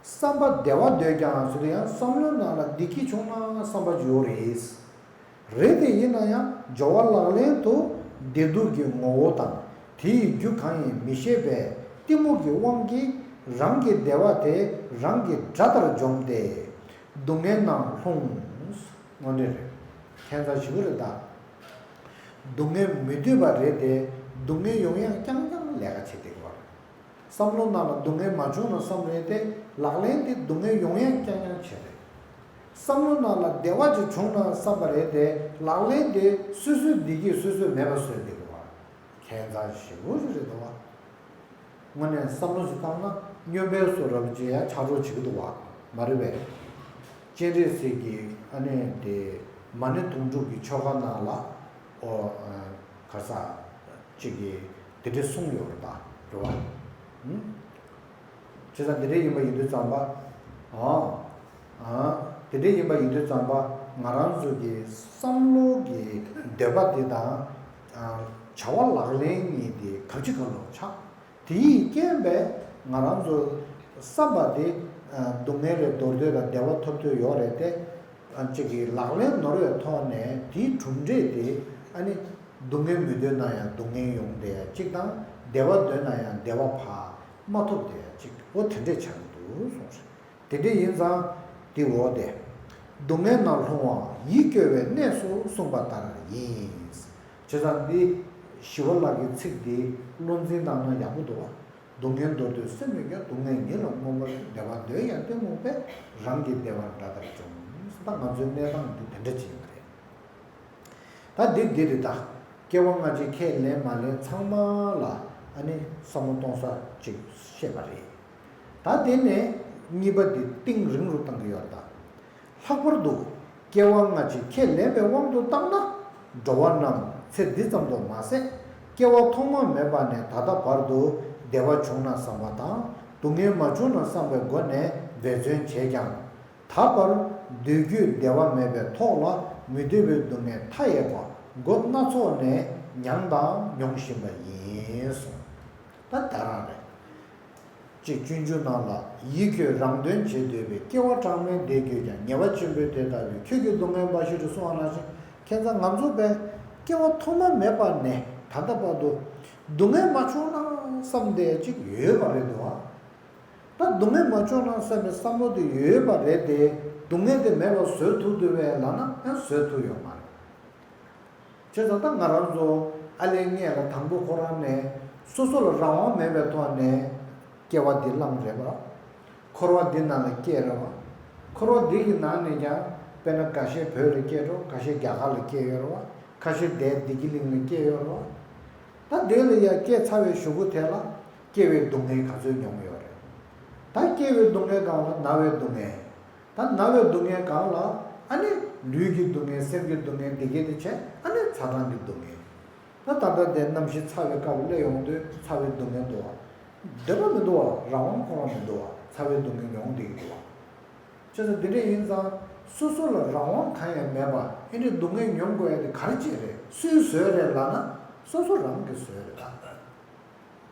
བསམ་པ་བདེ་བ་འདོད་ཀྱང་ཟེར་དུས་ཡང་བསམ་བློའི་ནང་ལ་བདེ་སྐྱིད་བྱུང་ན་བསམ་པ་ཡོད་རེད། རེད་དེ་ཡིན་ན་ཡང་སྦྱོར་བ་ལག་ལེན་དུ་བདེ་སྡུག་གི་ངོ་བོ་དང་ དེ་ཡི་རྒྱུ་གང་ཡིན་མི་ཤེས་པས་གཏི་མུག་གི་དབང་གིས་རང་གི་བདེ་བ་དེ་རང་གི་དགྲ་ལྟར་འཇོམས་ཏེ་སྡུག་བསྔལ་ནང་ལྷུང་། དངོས་འབྲེལ་རེད། ཁྱད་མཚར་ཞེ་པོ་རེད་ད། སྡུག་བསྔལ་མི་འདོད་པ་རེད་དེ། སྡུག་བསྔལ་ཡོང་ཡག་རྐྱང་རྐྱང་ལས་ཀ་བྱེད་བསྡད་ཀྱི་ཡོད་རེད། བསམ་བློ་ནང་ལ་སྡུག་བསྔལ་མ་བྱུང་ན་བསམ་རེད་དེ། ལག་ལེན་དེ་སྡུག་བསྔལ་ཡོང་ཡག་རྐྱང་རྐྱང་བྱས་རེད། བསམ་བློ་ནང་ལ་བདེ་བ་ཅིག་བྱུང་ན་བསམ་པ་རེད་དེ། ལག་ལེན་དེ་སོ་སོའི་བདེ་སྐྱིད་སོ་སོས་མེད་པ་བཟོས་བསྡད་ཀྱི་ཡོད་རེད། ཁྱད་མཚར་ཞེ་པོ་ཞིག་རེད་འདུག་བ། དངོས་གནས་བསམ་བློ་ཞིག་བཏང་ན་སྨྱོན་པའི་བཟོ་འདྲ་པོ་ཅིག་ཡང་ཆགས་འགྲོ་བྱེད་ཀྱི་འདུག་བ། མ་རེད་པས། སྤྱན་རས་གཟིགས་ཀྱིས་ཨ་ནི་དེ་མ་ཎི་དུང་སྒྲུབ་ཀྱི་ཆོ་ག་ནང་ལ། ཨོ། ག་ས་ཅིག་གིས་དེ་འདྲས་གསུངས་ཡོད་རེད་ད། རེད་བ། ཨུམ། བྱས་ཙང་དེ་འདྲས་ཡིན་པ་ཡིན་དུས་ཙམ་པ། ཨང་། ཨང་། དེ་འདྲས་ཡིན་པ་ཡིན་དུས་ཙམ་པ་ང་རང་ཚོ་གི་བསམ་བློ་གི་འདོད་པ་དེ་དང་། ཨ། བྱ་བ་ལག་ལེན་གཉིས་དེ་གབ་ཅིག་ག་ལོག་ཆགས། དེ་ཡི་རྐྱེན་པས་ང་རང་ཚོ་བསམ་པ་དེ། ཨ། སྡུག་བསྔལ་ལས་འདོར་འདོད་དང་བདེ་བ་ཐོབ་འདོད་ཡོད་རེད་དེ། ཨ། གཅིག་གིས་ལག་ལེན་ནོར་བའི་ཐོག་ནས་དེའི་གྲུབ་འབྲས་དེ། ཨ་ནི། སྡུག་བསྔལ་མི་འདོད་ན་ཡང་སྡུག་བསྔལ་ཡོང་བསྡད་ཡ་གཅིག་དང་། བདེ་བ་འདོད་ན་ཡང་བདེ་བ་ཕར་མ་ཐོབ་བསྡད་ཡ་གཅིག་འོ་དེ་འདྲས་ཆགས་ཀྱི་འདུག་གསུངས་རེད། དེ་འདྲ་ཡིན་ཙང་། དེ་འོ་དེ། སྡུག་བསྔལ་ནང་ལྷུང་བ་ཡིད་སྐྱོ་བའི་གནས་སུ་གསུངས་པ་ལྟར་ཡིན། བྱས་ཙང་འདི་ཞི་བ་ལྷ་གི་ཚིག་འདི་བློ་འཛིན་བཏང་ན་ཡག་པོ་འདུག་བ། སྡུག་བསྔལ་འདོར་འདོད་སེམས་མི་སྐྱོ། སྡུག་བསྔལ་ཉིད་ལ་མངོན་པར། བདེ་བ་འདོད་ཡང་གཏི་མུག་པས། རང་གི་བདེ་བ་དགྲ་ལྟར་འཇོམས། ད་ང་ཚོའི་གནས་སྟངས་འདི་དེ་འདྲ་ཅིག་ཡིན་པ་རེད། ད་འདི་འདི་རེད་ད། སྐྱེ་བ་སྔ་ཕྱི་ཁས་ལེན་མ་ལེན་ཚང་མ་ལ་ཨ་ནི་བསམ་བློ་གཏོང་ས་ཅིག་བཤད་པ་རེད། ད་དེ་ནས་གཉིས་པ་འདི་གཏིང་རིང་རུ་བཏང་གི་ཡོད་ད། ལྷག་པར་དུ་སྐྱེ་བ་སྔ་ཕྱི་ཁས་ལེན་པའི་དབང་དུ་བཏང་ན། འགྲོ་བ་རྣམས་ཚེ་འདི་ཙམ་དུ་མ་ཟད། སྐྱེ་བ་ཐོག་མ་མེད་པ་ནས་ད་ལྟ་བར་དུ་བདེ་བ་བྱུང་ན་བསམ་པ་དང་། སྡུག་བསྔལ་མ་བྱུང་ན་བསམ་པའི་སྒོ་ནས་འབད་བརྩོན་བྱས་ཀྱང་། ད་བར་འདོད་རྒུའི་བདེ་བ་མེད་པའི་ཐོག་ལ་མི་འདོད་པའི་སྡུག་བསྔལ་མཐའ་ཡས་པ་སྒོ་སྣ་ཚོགས་ནས་མྱངས་དང་མྱོང་བཞིན་པ་ཡིན་གསུངས། ད་ད་རང་རེད། ཅེས་སྤྱོད་འཇུག་ནང་ལ། ཡིད་ཁྱོད་རང་དོན་བྱེད་འདོད་པས། སྐྱེ་བ་གྲངས་མེད་འདས་གྱུར་ཀྱང་། ཉེས་པ་ཆེན་པོ་དེ་ལྟ་བས། ཁྱོད་ཀྱི་སྡུག་བསྔལ་འབའ་ཞིག་རེད་གསུངས་པ་ནང་བཞིན། ཁྱེད་ཚོ་ང་ཚོ་པས་སྐྱེ་བ་ཐོག་མ་མེད་པ་ནས་ད་ལྟ་བར་དུ་སྡུག་བསྔལ་མ་བྱུང་ན་བསམ་བསྡད་ཅིག་ཡོད་པ་རེད་འདུག་ཨ། ད་སྡུག་བསྔལ་མ་བྱུང་ན་བསམ་པའི་བསམ་བློ་དེ་ཡོད་པ་རེད་དེ། སྡུག་བསྔལ་དེ་མེད་པ་བཟོ་ཐུབ་འདུག་པས་ལབ་ན་ཡང་བཟོ་ཐུབ་ཡོད་མ་རེད། བྱས་ཙང་ད་ང་རང་ཚོ་ཨ་ལས་ངས་ལ་དང་པོ་ཁོ་རང་ནས་སོ་སོ་ལ་རང་དབང་མེད་པའི་ཐོག་ནས་སྐྱེ་བ་འདི་བླངས་རེད་པ། འཁོར་བ་འདི་ནང་ལ་སྐྱེས་རེད་པ། འཁོར་བ་འདི་གི་ནང་ནས་ཀྱང་དཔེར་ན་ཁ་ཤས་བོད་ལ་སྐྱེས་འགྲོ། ཁ་ཤས་རྒྱ་གར་ལ་སྐྱེས་ཡོད་རེད་པ། ཁ་ཤས་དེ་བདེ་སྐྱིད་གླིང་ལ་སྐྱེས་ཡོད་རེད་པ། ད་དེ་ལ་ཡ་སྐྱེས་ཚར་བའི་གཞུག་གུ་དེ་ལ་སྐྱེ་བའི་སྡུག་བསྔལ་ག་ཚོད་མྱོང་ཡོད་རེད། ད་སྐྱེ་བའི་སྡུག་བསྔལ་སྒང་ལ་ན་བའི་སྡུག་བསྔལ། ད་ན་བའི་སྡུག་བསྔལ་སྒང་ལ་ཨ་ནི་ལུས་ཀྱི་སྡུག་བསྔལ། སེམས་ཀྱི་སྡུག་བསྔལ། འདི་གས་དེ་བྱས། ཨ་ནི་ཚ་གྲང་གི་སྡུག་བསྔལ། ད་ད་ལྟ་དེ་རྣམ་ཤེས་ཚ་བའི་སྐབས་སླེབས་ཡོང་དུས་ཚ་བའི་སྡུག་བསྔལ་འདུག་བ། འདོད་པ་མི་འདུག་བ། རང་དབང་ཁོ་རང་མི་འདུག་བ། ཚ་བའི་སྡུག་བསྔལ་མྱོང་བསྡད་ཀྱི་འདུག་བ། བྱས་ཙང་འདི་འདྲ་ཡིན་ཙང་སོ་སོ་ལ་རང་དབང་གང་ཡང་མེད་པ། ཨེ་འདྲའི་སྡུག་བསྔལ་མྱོང་དགོས་ཡ་དེ་ག་རེ་བྱས་རེད། སུས་བཟོས་རེད་ལབ་ན་སོ་སོ་རང་གིས་བཟོས་རེད་ད། རེད་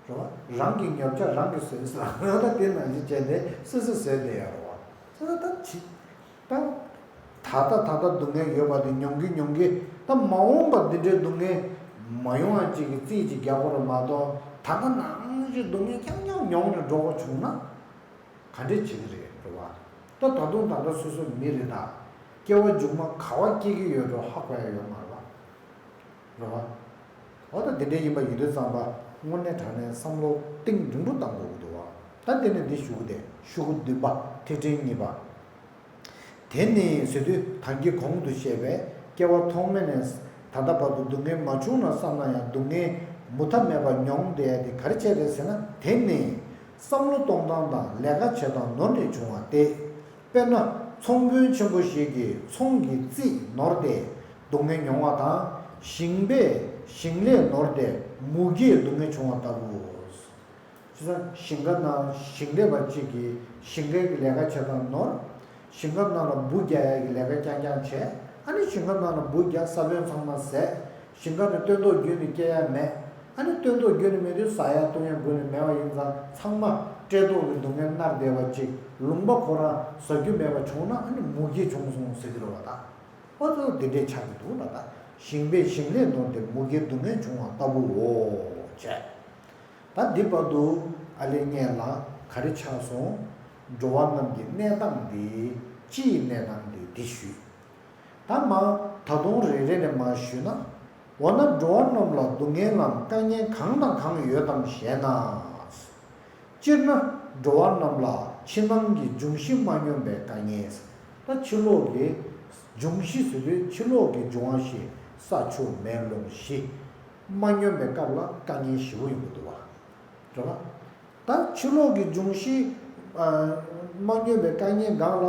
བ། རང་གི་ཉོ་ཆ་རང་གིས་བཟོས་ཟེར་ལ་ད་དེ་ནང་བཞིན་བྱས་ཏེ་སོ་སོས་བཟོས་བསྡད་ཡོད་རེད་བ། ད་ད་ད་ད་ད་ད་ལྟ་ད་ལྟ་སྡུག་བསྔལ་ཡོད་པ་དེ་མྱོང་གི་མྱོང་གི། ད་མ་འོངས་པ་འདི་འདྲའི་སྡུག་བསྔལ་མ་ཡོང་བ་ཅིག་གི་རྩིས་ཅིག་རྒྱག་དགོས་རེད་མ་གཏོགས། ད་ལྟ་ནང་བཞིན་སྡུག་བསྔལ་རྐྱང་རྐྱང་མྱོང་ནས་འགྲོ་དགོས་བྱུང་ན། ག་འདྲས་བྱེད་ཀྱི་རེད། རེད་བ། ད་ད་དུང་ད་ལྟ་སོ་སོ་མི་རེད་ད། སྐྱེ་བ་མཇུག་མ་ག་བ་སྐྱེ་གི་ཡོད་འགྲོ་ཧ་གོ་ཡ་ཡོད་མ་རེད་བ། རེད་བ། འོ་ད་དེ་འདྲ་ཡིན་པ་ཡིན་དུས་ཙམ་པ་དངོས་གནས་དྲང་གནས་བསམ་བློ་གཏིང་རིང་པོ་བཏང་དགོས་ཀྱི་འདུག་བ། ད་དེ་ནས་འདི་ཞུ་གི་དེ་ཤོག་གུ་བདུན་པ་ཐིག་ཕྲེང་གཉིས་པ། དེ་ནི་ཟེར་དུས་ད་གིན་གོང་དུ་བཤད་པའི་སྐྱེ་བ་ཐོག་མེད་ནས་ད་ལྟ་བར་དུ་སྡུག་བསྔལ་མ་བྱུང་ན་བསམ་ན་ཡང་སྡུག་བསྔལ་མུ་མཐའ་མེད་པ་མྱོང་བསྡད་ཡ་དེ་ག་རེ་བྱས་རེད་ཟེར་ན། དེ་ནི་བསམ་བློ་གཏོང་སྟངས་དང་ལས་ཀ་བྱེད་སྟངས་ནོར་ནས་བྱུང་བ་སྟེ། དཔེར་ན་ཚོང་དཔོན་ཆེན་པོ་ཞིག་གིས་ཚོང་གི་རྩིས་ནོར་ཏེ་སྡུག་བསྔལ་མྱོང་བ་དང་། ཞིང་པས་ཞིང་ལས་ནོར་ཏེ་མུ་གེའི་སྡུག་བསྔལ་བྱུང་བ་ལྟ་བུའོ། བྱས་ཙང་ཞིང་ཁ་ནང་ཞིང་ལས་པ་གཅིག་གིས་ཞིང་ཁའི་ལས་ཀ་བྱེད་སྟངས་ནོར། ཞིང་ཁ་ནང་ལ་འབུ་རྒྱག་ཡག་གི་ལས་ཀ་རྐྱང་རྐྱང་བྱས། ཨ་ནི་ཞིང་ཁ་ནང་ལ་འབུ་རྒྱག་ས་བོན་ཚང་མ་ཟད། ཞིང་ཁ་ནས་སྟོན་ཐོག་རྒྱུན་ནས་སྐྱེ་ཡ་མེད། ཨ་ནི་སྟོན་ཐོག་རྒྱུན་ནས་མེད་དུས་ཟ་ཡ་བཏུང་ཡ་དགུན་ནས་མེད་པ་ཡིན་ཙང་། ཚང་མ་བཀྲེས་ལྟོགས་ཀྱི་སྡུག་བསྔལ་མནར་བསྡད་པ་ཅིག་ལུང་པ་ཁོ་རང་ཟ་རྒྱུ་མེད་པ་བྱུང་ན། ཨ་ནི་མུ་གེ་བྱུང་སོང་ཟེར་གྱི་རེད་བ་ད། ཨོ་ཙོ་འདི་འདྲས་ཆགས་ཀྱི་འདུག་ལ་ད། ཞིང་པས་ཞིང་ལས་ནོར་ཏེ་མུ་གེའི་སྡུག་བསྔལ་བྱུང་བ་ལྟ་བུའོ། བྱས། ད་འདི་བར་དུ་ཨ་ལེ་ངས་ལ་ག་རེ་ཆགས་སོང་། འགྲོ་བ་རྣམས་ཀྱི་གནས་སྟངས་འདི་སྤྱིའི་གནས་སྟངས་འདི་འདི་ཞུས། ད་མ་ད་དུང་རེ་རེ་ནས་མ་ཞུས་ན། འོ་ན་འགྲོ་བ་རྣམས་ལ་སྡུག་བསྔལ་ལམ་དཀའ་ངལ་གང་དང་གང་ཡོད་དམ་ཞེ་ན། སྤྱིར་ན་འགྲོ་བ་རྣམས་ལ་ཕྱི་ནང་གི་འབྱུང་བཞི་མ་སྙོམས་པའི་དཀའ་ངལ། ད་ཕྱི་ལོགས་ཀྱི་འབྱུང་བཞི་ཟེར་དུས་ཕྱི་ལོགས་ཀྱི་འབྱུང་བ་བཞི། ས་ཆུ་མེ་རླུང་བཞི། མ་སྙོམས་པའི་སྐབས་ལ་དཀའ་ངལ་ཞེ་པོ་ཡོང་གི་འདུག་བ། རེད་བ། ད་ཕྱི་ལོགས་ཀྱི་འབྱུང་བཞི། ཨ། མ་སྙོམས་པའི་དཀའ་ངལ་སྒང་ལ་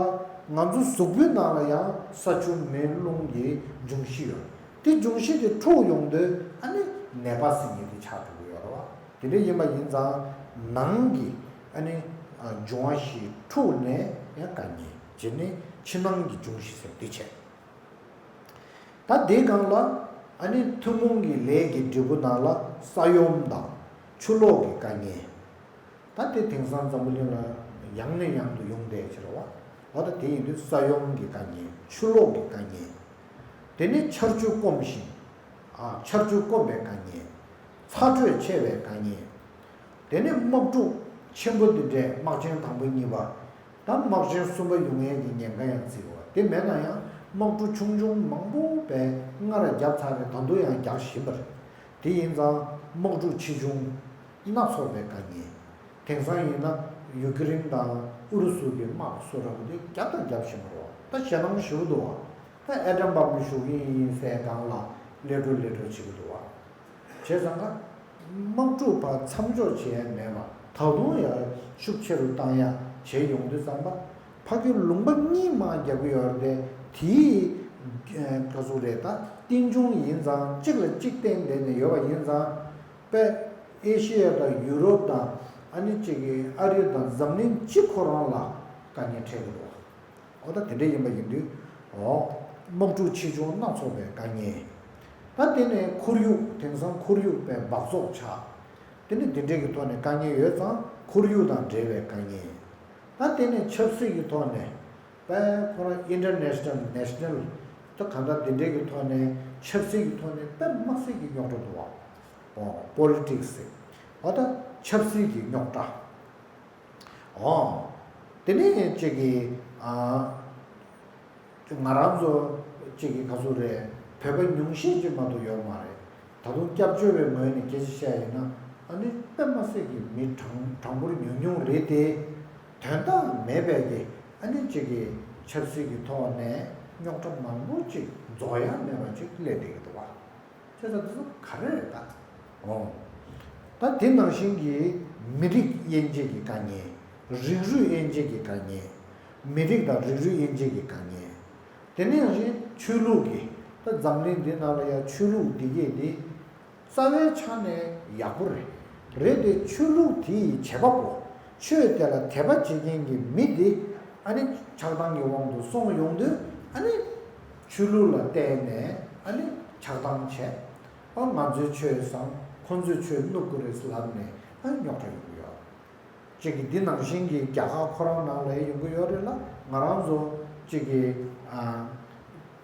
ང་ཚོ་གཟུགས་པོའི་ནང་ལ་ཡང་ས་ཆུ་མེ་རླུང་གི་འབྱུང་བཞི་ཡོད། དེ་འབྱུང་བཞི་དེ་འཁྲུགས་ཡོང་དུས་ཨ་ནི་ནད་པ་ཟེར་མཁན་དེ་ཆགས་འགྲོ་གི་ཡོད་རེད་བ། དེ་འདྲ་ཡིན་པ་ཡིན་ཙང་ནང་གི་ཨ་ནི་ཨ་འབྱུང་བ་བཞི་འཁྲུགས་ནས་ཡང་དཀའ་ངལ། བྱས་ནས་ཕྱི་ནང་གི་འབྱུང་བཞི་ཟེར་འདི་བྱས། ད་དེའི་སྒང་ལ་ཨ་ནི་ཐུན་མོང་གི་ལས་ཀྱི་འབྲས་བུ་ནང་ལ་ས་ཡོམ་དང་ཆུ་ལོག་གི་དཀའ་ངལ། ད་དེ་དེང་སང་འཛམ་བུ་གླིང་ལ་ཡང་ནས་ཡང་དུ་ཡོང་བསྡད་ཀྱི་རེད་བ། འོ་ད་དེ་ཡིན་དུས་ས་ཡོམ་གྱི་དཀའ་ངལ། ཆུ་ལོག་གི་དཀའ་ངལ། དེ་ནས་ཆར་ཆུ་སྐོམ་ཞིང་། ཨ། ཆར་ཆུ་སྐོམ་པའི་དཀའ་ངལ། ཚ་དྲོད་ཆེ་བའི་དཀའ་ངལ། དེ་ནས་དམག་འཁྲུག་ཆེན་པོ་འདི་འདྲས་དམག་ཆེན་དང་པོ་གཉིས་པ། ད་དམག་ཆེན་གསུམ་པ་ཡོང་ཡས་ཀྱི་ཉེན་ཁ་ཡང་བརྩིས་པ། དེ་མེད་ན་ཡང་དམག་འཁྲུག་ཆུང་ཆུང་མང་པོ་བས་སྔར་བརྒྱབ་ཚར་རེད། ད་དུང་ཡང་རྒྱག་བཞིན་པ་རེད། དེ་ཡིན་ཙང་དམག་འཁྲུག་ཆེ་ཆུང་སྣ་ཚོགས་པའི་དཀའ་ངལ། དེང་སང་ཡིན་ན་ཡུ་ཀེ་རེན་དང་ཨུ་རུ་སུ་གི་དམག་གསོ་ར་བོ་དེ་བརྒྱབ་དང་རྒྱབ་བཞིན་པ་རེད་བ། ད་ཞེད་སྣང་ཞེ་པོ་འདུག་བ། ད་ཨེ་ཊམ་བམ་ཞུགས་ཀྱི་ཡིན་ཟེར་སྒང་ལ་ལེ་འགྲོ་ལེ་འགྲོ་བྱེད་ཀྱི་འདུག་བ། བྱས་ཙང་ཀ་དམག་འཁྲུག་ཕར་མཚམས་འཇོག་བྱེད་ཡ་མེད་པ། ད་དུང་ཡང་ཤུགས་ཆེ་རུ་བཏང་ཡ་བྱེད་ཡོང་དུས་ཙམ་པ། ཕ་གི་ལུང་པ་གཉིས་མར་རྒྱབ་ཀྱི་ཡོད་རེད་དེ། དེའི་ག་ཟུག་རེད། ད་རྟེན་འབྱུང་ཡིན་ཙང་གཅིག་ལ་གཅིག་བརྟེན་བསྡད་ནས་ཡོད་པ་ཡིན་ཙང་། དཔེ་ཨེ་ཤི་ཡ་དང་ཡུ་རོབ་དང་ཨ་ནི་གཅིག་གི་ཨ་རི་དང་འཛམ་གླིང་སྤྱི་ཁོ་རང་ལ་དཀའ་ངལ་འཕྲད་ཀྱི་འདུག་འོ་ད་དེ་འདྲ་ཡིན་པ་ཡིན་དུས། འོ། དམག་འཁྲུག་ཆེ་ཆུང་སྣ་ཚོགས་པའི་དཀའ་ངལ། ད་དེ་ནས་ཁོར་ཡུག་དེང་སང་ཁོར་ཡུག་དཔེ་འབག་བཙོག་ཆགས། དེ་ནི་དེ་འདྲས་ཀྱི་ཐོག་ནས་དཀའ་ངལ་ཡོད་ཙང་ཁོར་ཡུག་དང་འབྲེལ་བའི་དཀའ་ངལ། ད་དེ་ནས་ཆབ་སྲིད་ཀྱི་ཐོག་ནས་དཔེ་ཁོ་རང་ཨིན་ཊར་ནེ་ཤ་ནལ་ནེ་ཤ་ནལ་ད་གང་ལྟར་དེ་འདྲས་ཀྱི་ཐོག་ནས་ཆབ་སྲིད་ཀྱི་ཐོག་ནས་དཔེ་དམག་སྲིད་ཀྱི་རྙོག་དྲ་འདུག་བ། འོ་པོ་ལི་ཊིག་སི་འོ་ད་ཆབ་སྲིད་ཀྱི་རྙོག་དྲ། འོ། དེ་ནས་ཅིག་གིས་ཨ། ང་རང་ཚོ་ཅིག་གིས་ག་ཚོད་རེད། བོད་པ་ཉུང་ཤས་ཅིག་མ་གཏོགས་ཡོད་མ་རེད། ད་དུང་སྐྱབས་བཅོལ་བའི་ངོས་ནས་སྐད་ཆ་བཤད་ཡིན་ན། ཨ་ནི་དཔེ་མ་སྲིད་ཀྱི་མི་གྲངས་གྲངས་འབོར་ཉུང་ཉུང་རེད་དེ། དོན་དག་མེད་པའི་གི་ཨ་ནི་ཅིག་གིས་ཆབ་སྲིད་ཀྱི་ཐོག་ནས་རྙོག་དྲ་མང་པོ་ཅིག་རྫོགས་ཡ་མེད་པ་ཅིག་སླེབས་བསྡད་ཀྱི་འདུག་བ། ཁྱེད་ཚོ་འདི་ཚོ་ག་རེ་རེད་ད། འོ། ད་དེ་ནང་བཞིན་གྱི་མི་རིགས་དབྱེ་འབྱེད་ཀྱི་དཀའ་ངལ། རིགས་རུས་དབྱེ་འབྱེད་ཀྱི་དཀའ་ངལ། མི་རིགས་དང་རིགས་རུས་དབྱེ་འབྱེད་ཀྱི་དཀའ་ངལ། དེ་ནས་ཡང་ཆོས་ལུགས་ཀྱི། ད་འཛམ་གླིང་འདི་ནང་ལ་ཡང་ཆོས་ལུགས་འདི་གས་འདི་རྩ་བའི་ཆ་ནས་ཡག་པོ་རེད། རེད་དེ་ཆོས་ལུགས་དེ་ཡི་བྱེད་པ་པོ། ཆོས་དེ་ལ་དད་པ་བྱེད་མཁན་གྱི་མི་དེ་ཨ་ནི་ཆགས་སྡང་གི་དབང་དུ་སོང་ཡོང་དུས། ཨ་ནི་ཆོས་ལུགས་ལ་བརྟེན་ནས་ཨ་ནི་ཆགས་སྡང་བྱས། ཨ། ང་ཚོའི་ཆོས་བཟང་། ཁོ་ཚོའི་ཆོས་བསྣུབ་དགོས་རེད་ལབ་ནས་ཨ་རྙོག་དྲ་ཡོང་གི་ཡོད། གཅིག་གིས་འདི་ནང་བཞིན་གྱི་རྒྱ་གར་ཁོ་རང་ནང་ལ་ཡོང་གི་ཡོད་རེད་ལ། ང་རང་ཚོ་གཅིག་གིས་ཨ།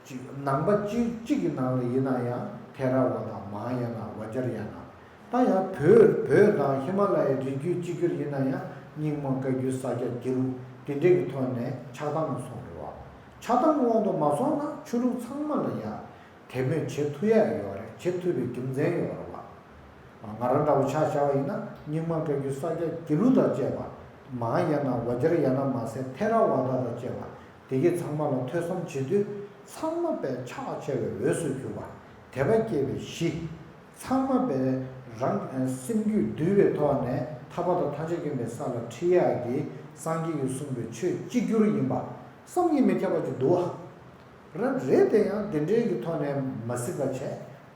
གཅིག་ནང་པ་གཅིག་གཅིག་གི་ནང་ལ་ཡིན་ན་ཡང་ཐེ་ར་ཝ་ད། མ་ཧཱ་ཡ་ན། ཝ་ཇར་ཡ་ན། ད་ཡང་བོད་བོད་དང་ཧི་མ་ལ་ཡའི་རི་རྒྱུད་གཅིག་གྱུར་ཡིན་ན་ཡང་རྙིང་མ་བཀའ་བརྒྱུད་ས་སྐྱ་དགེ་ལུགས་དེ་འདྲས་ཀྱི་ཐོག་ནས་ཆགས་སྡང་སོང་རེད་བ། ཆགས་སྡང་དབང་དུ་མ་སོང་ན་ཆོས་ལུགས་ཚང་མ་ལ་ཡ། དད་མོས་བྱེད་ཐུབ་ཡ་ཡོད་རེད། བྱེད་ཐུབ་པའི་རྒྱུ་མཚན་ཡོད་རེད་བ། ང་རང་འདྲ་བོ་ཆ་བཞག་པ་ཡིན་ན་རྙིང་མ་བཀའ་བརྒྱུད་ས་སྐྱ་དགེ་ལུགས་དང་བཅས་པ། མ་ཧཱ་ཡ་ན། ཝ་ཇར་ཡ་ན། མ་ཟད་ཐེ་ར་ཝ་ད་དང་བཅས་པ་དེ་གས་ཚང་མ་ལ་ཐོས་བསམ་བྱེད་དུས་ཚང་མ་དཔེ་ཕྱག་འཚལ་བའི་འོས་སུ་གྱུར་པ། དད་པ་སྐྱེས་པའི་གཞི། ཚང་མ་དཔེ་རང་སེམས་རྒྱུད་འདུལ་བའི་ཐོག་ནས་ཐར་པ་དང་ཐམས་ཅད་མཁྱེན་པའི་ས་ལ་ཁྲིད་ཡག་གི་སངས་རྒྱས་ཀྱིས་གསུངས་པའི་ཆོས་གཅིག་གྱུར་ཡིན་པ་བསམ་གྱིས་མི་ཁྱབ་པ་ཅིག་འདུག་བ། རེད་རེད་དེ་ཡང་དེ་འདྲའི་གི་ཐོག་ནས་མ་གཟིགས་པ་བྱས།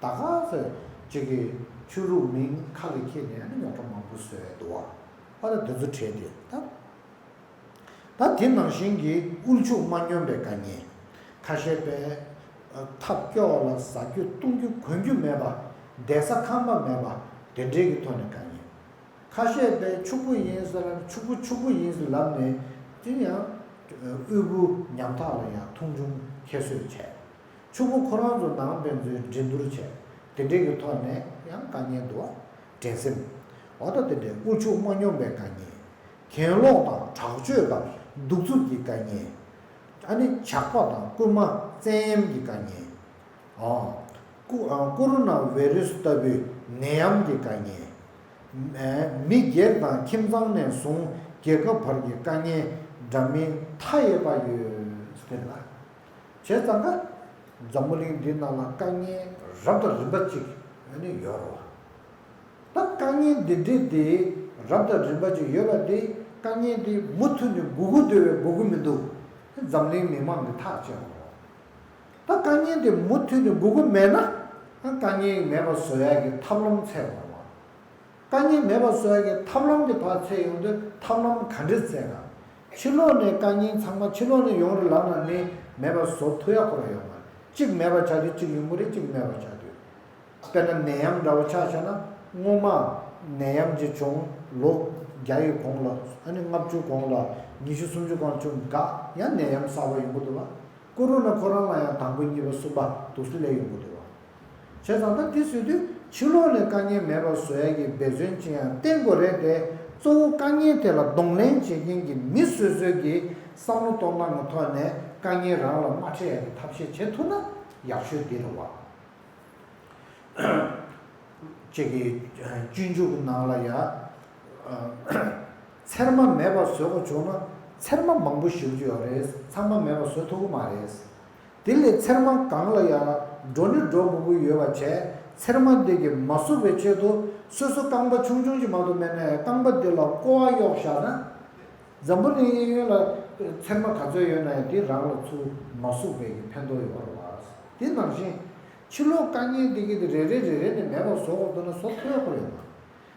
ད་ག་ཚོད་ཅིག་གི་ཆོས་ལུགས་མིང་ཁ་ལ་འཁྱེར་ནས་ཨ་ནི་རྙོག་དྲ་མང་པོ་བཟོས་འདུག་བ། ཨ་ད་དེ་ཚོ་བྲལ་ཏེ་ད། ད་དེ་ནང་བཞིན་གྱི་དབུལ་ཕྱུག་མ་སྙོམས་པའི་དཀའ་ངལ། ཁ་ཤས་པས་ཐབ་སྐྱོ་བ་ལ་ཟ་རྒྱུ་བཏུང་རྒྱུ་གོན་རྒྱུ་མེད་པ། བསྡད་ས་ཁང་པ་མེད་པ། དེ་འདྲའི་གི་ཐོག་ནས་དཀའ་ངལ། ཁ་ཤས་པས་ཕྱུག་པོ་ཡིན་ཟེར་ལབ་ནས། ཕྱུག་པོ་ཕྱུག་པོ་ཡིན་ཟེར་ལབ་ནས་དེ་ཡང་དབུལ་པོ་ཉམ་ཐག་ལ་ཡང་མཐོང་ཆུང་ཁྱད་གསོད་བྱས། ཕྱུག་པོ་ཁོ་རང་ཚོ་ནང་ཕན་ཚུན་འགྲན་བསྡུར་བྱས། དེ་འདྲའི་གི་ཐོག་ནས་ཡང་དཀའ་ངལ་འདུག་བ། འགྲན་སེམས། འོ་ད་དེ་འདྲའི་དབུལ་ཕྱུག་མ་སྙོམས་པའི་དཀའ་ངལ། གྱེན་ལོག་དང་དྲག་སྤྱོད་དང་གདུག་རྩུབ་ཀྱི་དཀའ་ངལ། ཨ་ནི་ཇག་པ་དང་རྐུན་མ་བཙན་གཡེམ་གྱི་དཀའ་ངལ། ཨ། ཀུ་ཨ་ཀོ་རོ་ན་བྷའི་རུ་སི་ལྟ་བུའི་ནད་ཡམས་ཀྱི་དཀའ་ངལ། ཨ་མི་སྒེར་དང་ཁྱིམ་ཚང་ནས་བཟུང་རྒྱལ་ཁབ་བར་གྱི་དཀའ་ངལ་འདྲ་མིན་མཐའ་ཡས་པ་ཡོད་ཟེར་ལ། བྱས་ཙང་ཀ་འཛམ་བུ་གླིང་འདི་ནང་ལ་དཀའ་ངལ་རབ་དང་རིམ་པ་གཅིག་ཨ་ནི་ཡོད་རེད་བ། ད་དཀའ་ངལ་འདི་འདྲའི་འདི་རབ་དང་རིམ་པ་ཅིག་ཡོད་པ་འདི་དཀའ་ངལ་འདི་མུ་མཐུད་ནས་སྒུག་གི་སྡོད་པའི་སྒུག་གི་མི་འདུག་འཛམ་གླིང་མི་མང་གིས་ཐག་བཅད་ཡོད་རེད་བ། ད་དཀའ་ངལ་འདི་མུ་མཐུད་ནས་སྒུག་གི་མེད་ན་དཀའ་ངལ་མེད་པ་བཟོ་ཡག་གི་ཐབས་ལམ་འཚོལ་དགོས་རེད་བ། དཀའ་ངལ་མེད་པ་བཟོ་ཡག་གི་ཐབས་ལམ་དེ་ཕར་འཚོལ་ཡོང་དུས་ཐབས་ལམ་ག་འདྲ་འཚོལ་ག་ཕྱི་ལོགས་ནས་དཀའ་ངལ་ཚང་མ་ཕྱི་ལོགས་ནས་ཡོང་རེད་ལབ་ན་ནི་མེད་པ་བཟོ་ཐུབ་ཡག་ཁོ་རང་ཡོད་མ་རེད། གཅིག་མེད་པ་ཆགས་དུས་གཅིག་ཡོང་གི་རེད། གཅིག་མེད་པ་ཆགས་དུས། དཔེར་ན་ནད་ཡམས་འདྲ་བོ་ཆ་བཞག་ན་སྔོན་མ་ནད་ཡམས་ཅིག་བྱུང་ལོ་བརྒྱ་ཡི་གོང་ལ་ཨ་ནི་ལྔ་བཅུ་གོང་ལ་ཉི་ཤུ་སུམ་ཅུ་གོང་བྱུང་འགག་ཡང་ནད་ཡམས་གསར་པ་ཡོང་གི་འདུག་བ། ཀོ་རོ་ན་ཁོ་རང་ལ་ཡང་དང་པོ་གཉིས་པ་གསུམ་པ་འདུག་སེ་སླེབས་ཡོང་གི་འདུག་བ། བྱས་ཙང་ད་དེ་བཟོས་དུས་ཕྱི་ལོགས་ནས་དཀའ་ངལ་མེད་པ་བཟོ་ཡ་གི་འབད་བརྩོན་ཅིག་ཡང་བསྟེན་དགོས་རེད་དེ། གཙོ་བོ་དཀའ་ངལ་དེ་ལ་གདོང་ལེན་བྱེད་མཁན་གྱི་མི་སོ་སོའི་གི་བསམ་བློ་གཏོང་སྟངས་ཀྱི་ཐོག་ནས་དཀའ་ངལ་རང་ལ་མ་འཕྲད་ཡ་གི་ཐབས་ཤེས་བྱེད་ཐུབ་ན་ཡག་ཤོས་འདི་རེད་བ། ཅིག་གི་སྤྱོད་འཇུག་གི་ནང་ལ་ཡ། ཚེར་མ་མེད་པ་བཟོ་དགོས་བྱུང་ན་ཚེར་མ་མང་པོ་ཞིག་ཡོད་རེད། ཚང་མ་མེད་པ་བཟོ་ཐུབ་ཀྱི་མ་རེད། དེ་ལས་ཚེར་མ་གང་ལ་ཡང་འགྲོ་ནི་འགྲོ་དགོས་ཀྱི་ཡོད་པ་བྱས། ཚེར་མ་འདི་གིས་མ་ཟུག་པའི་ཆེད་དུ་སོ་སོ་རྐང་པ་ཆུང་ཆུང་ཞིག་མ་གཏོགས་མེད་ནའི་རྐང་པ་འདི་ལ་ཀོ་བ་གཡོགས་བཞག་ན། འཛམ་བུ་གླིང་གཡས་གཡོན་ལ་ཚེར་མ་ག་ཚོད་ཡོད་ན་ཡང་དེ་རང་ལ་ཚུར་མ་ཟུག་པའི་གི་ཕན་ཐོགས་ཡོད་རེད་བ། དེ་ནང་བཞིན་ཕྱི་ལོགས་དཀའ་ངལ་འདི་གི་དེ་རེ་རེ་རེ་རེ་ནས་མེད་པ་བཟོ་དགོས་འདུག་ན་བཟོ་ཐུབ་ཡག་ཁོ་ཡོད་མ།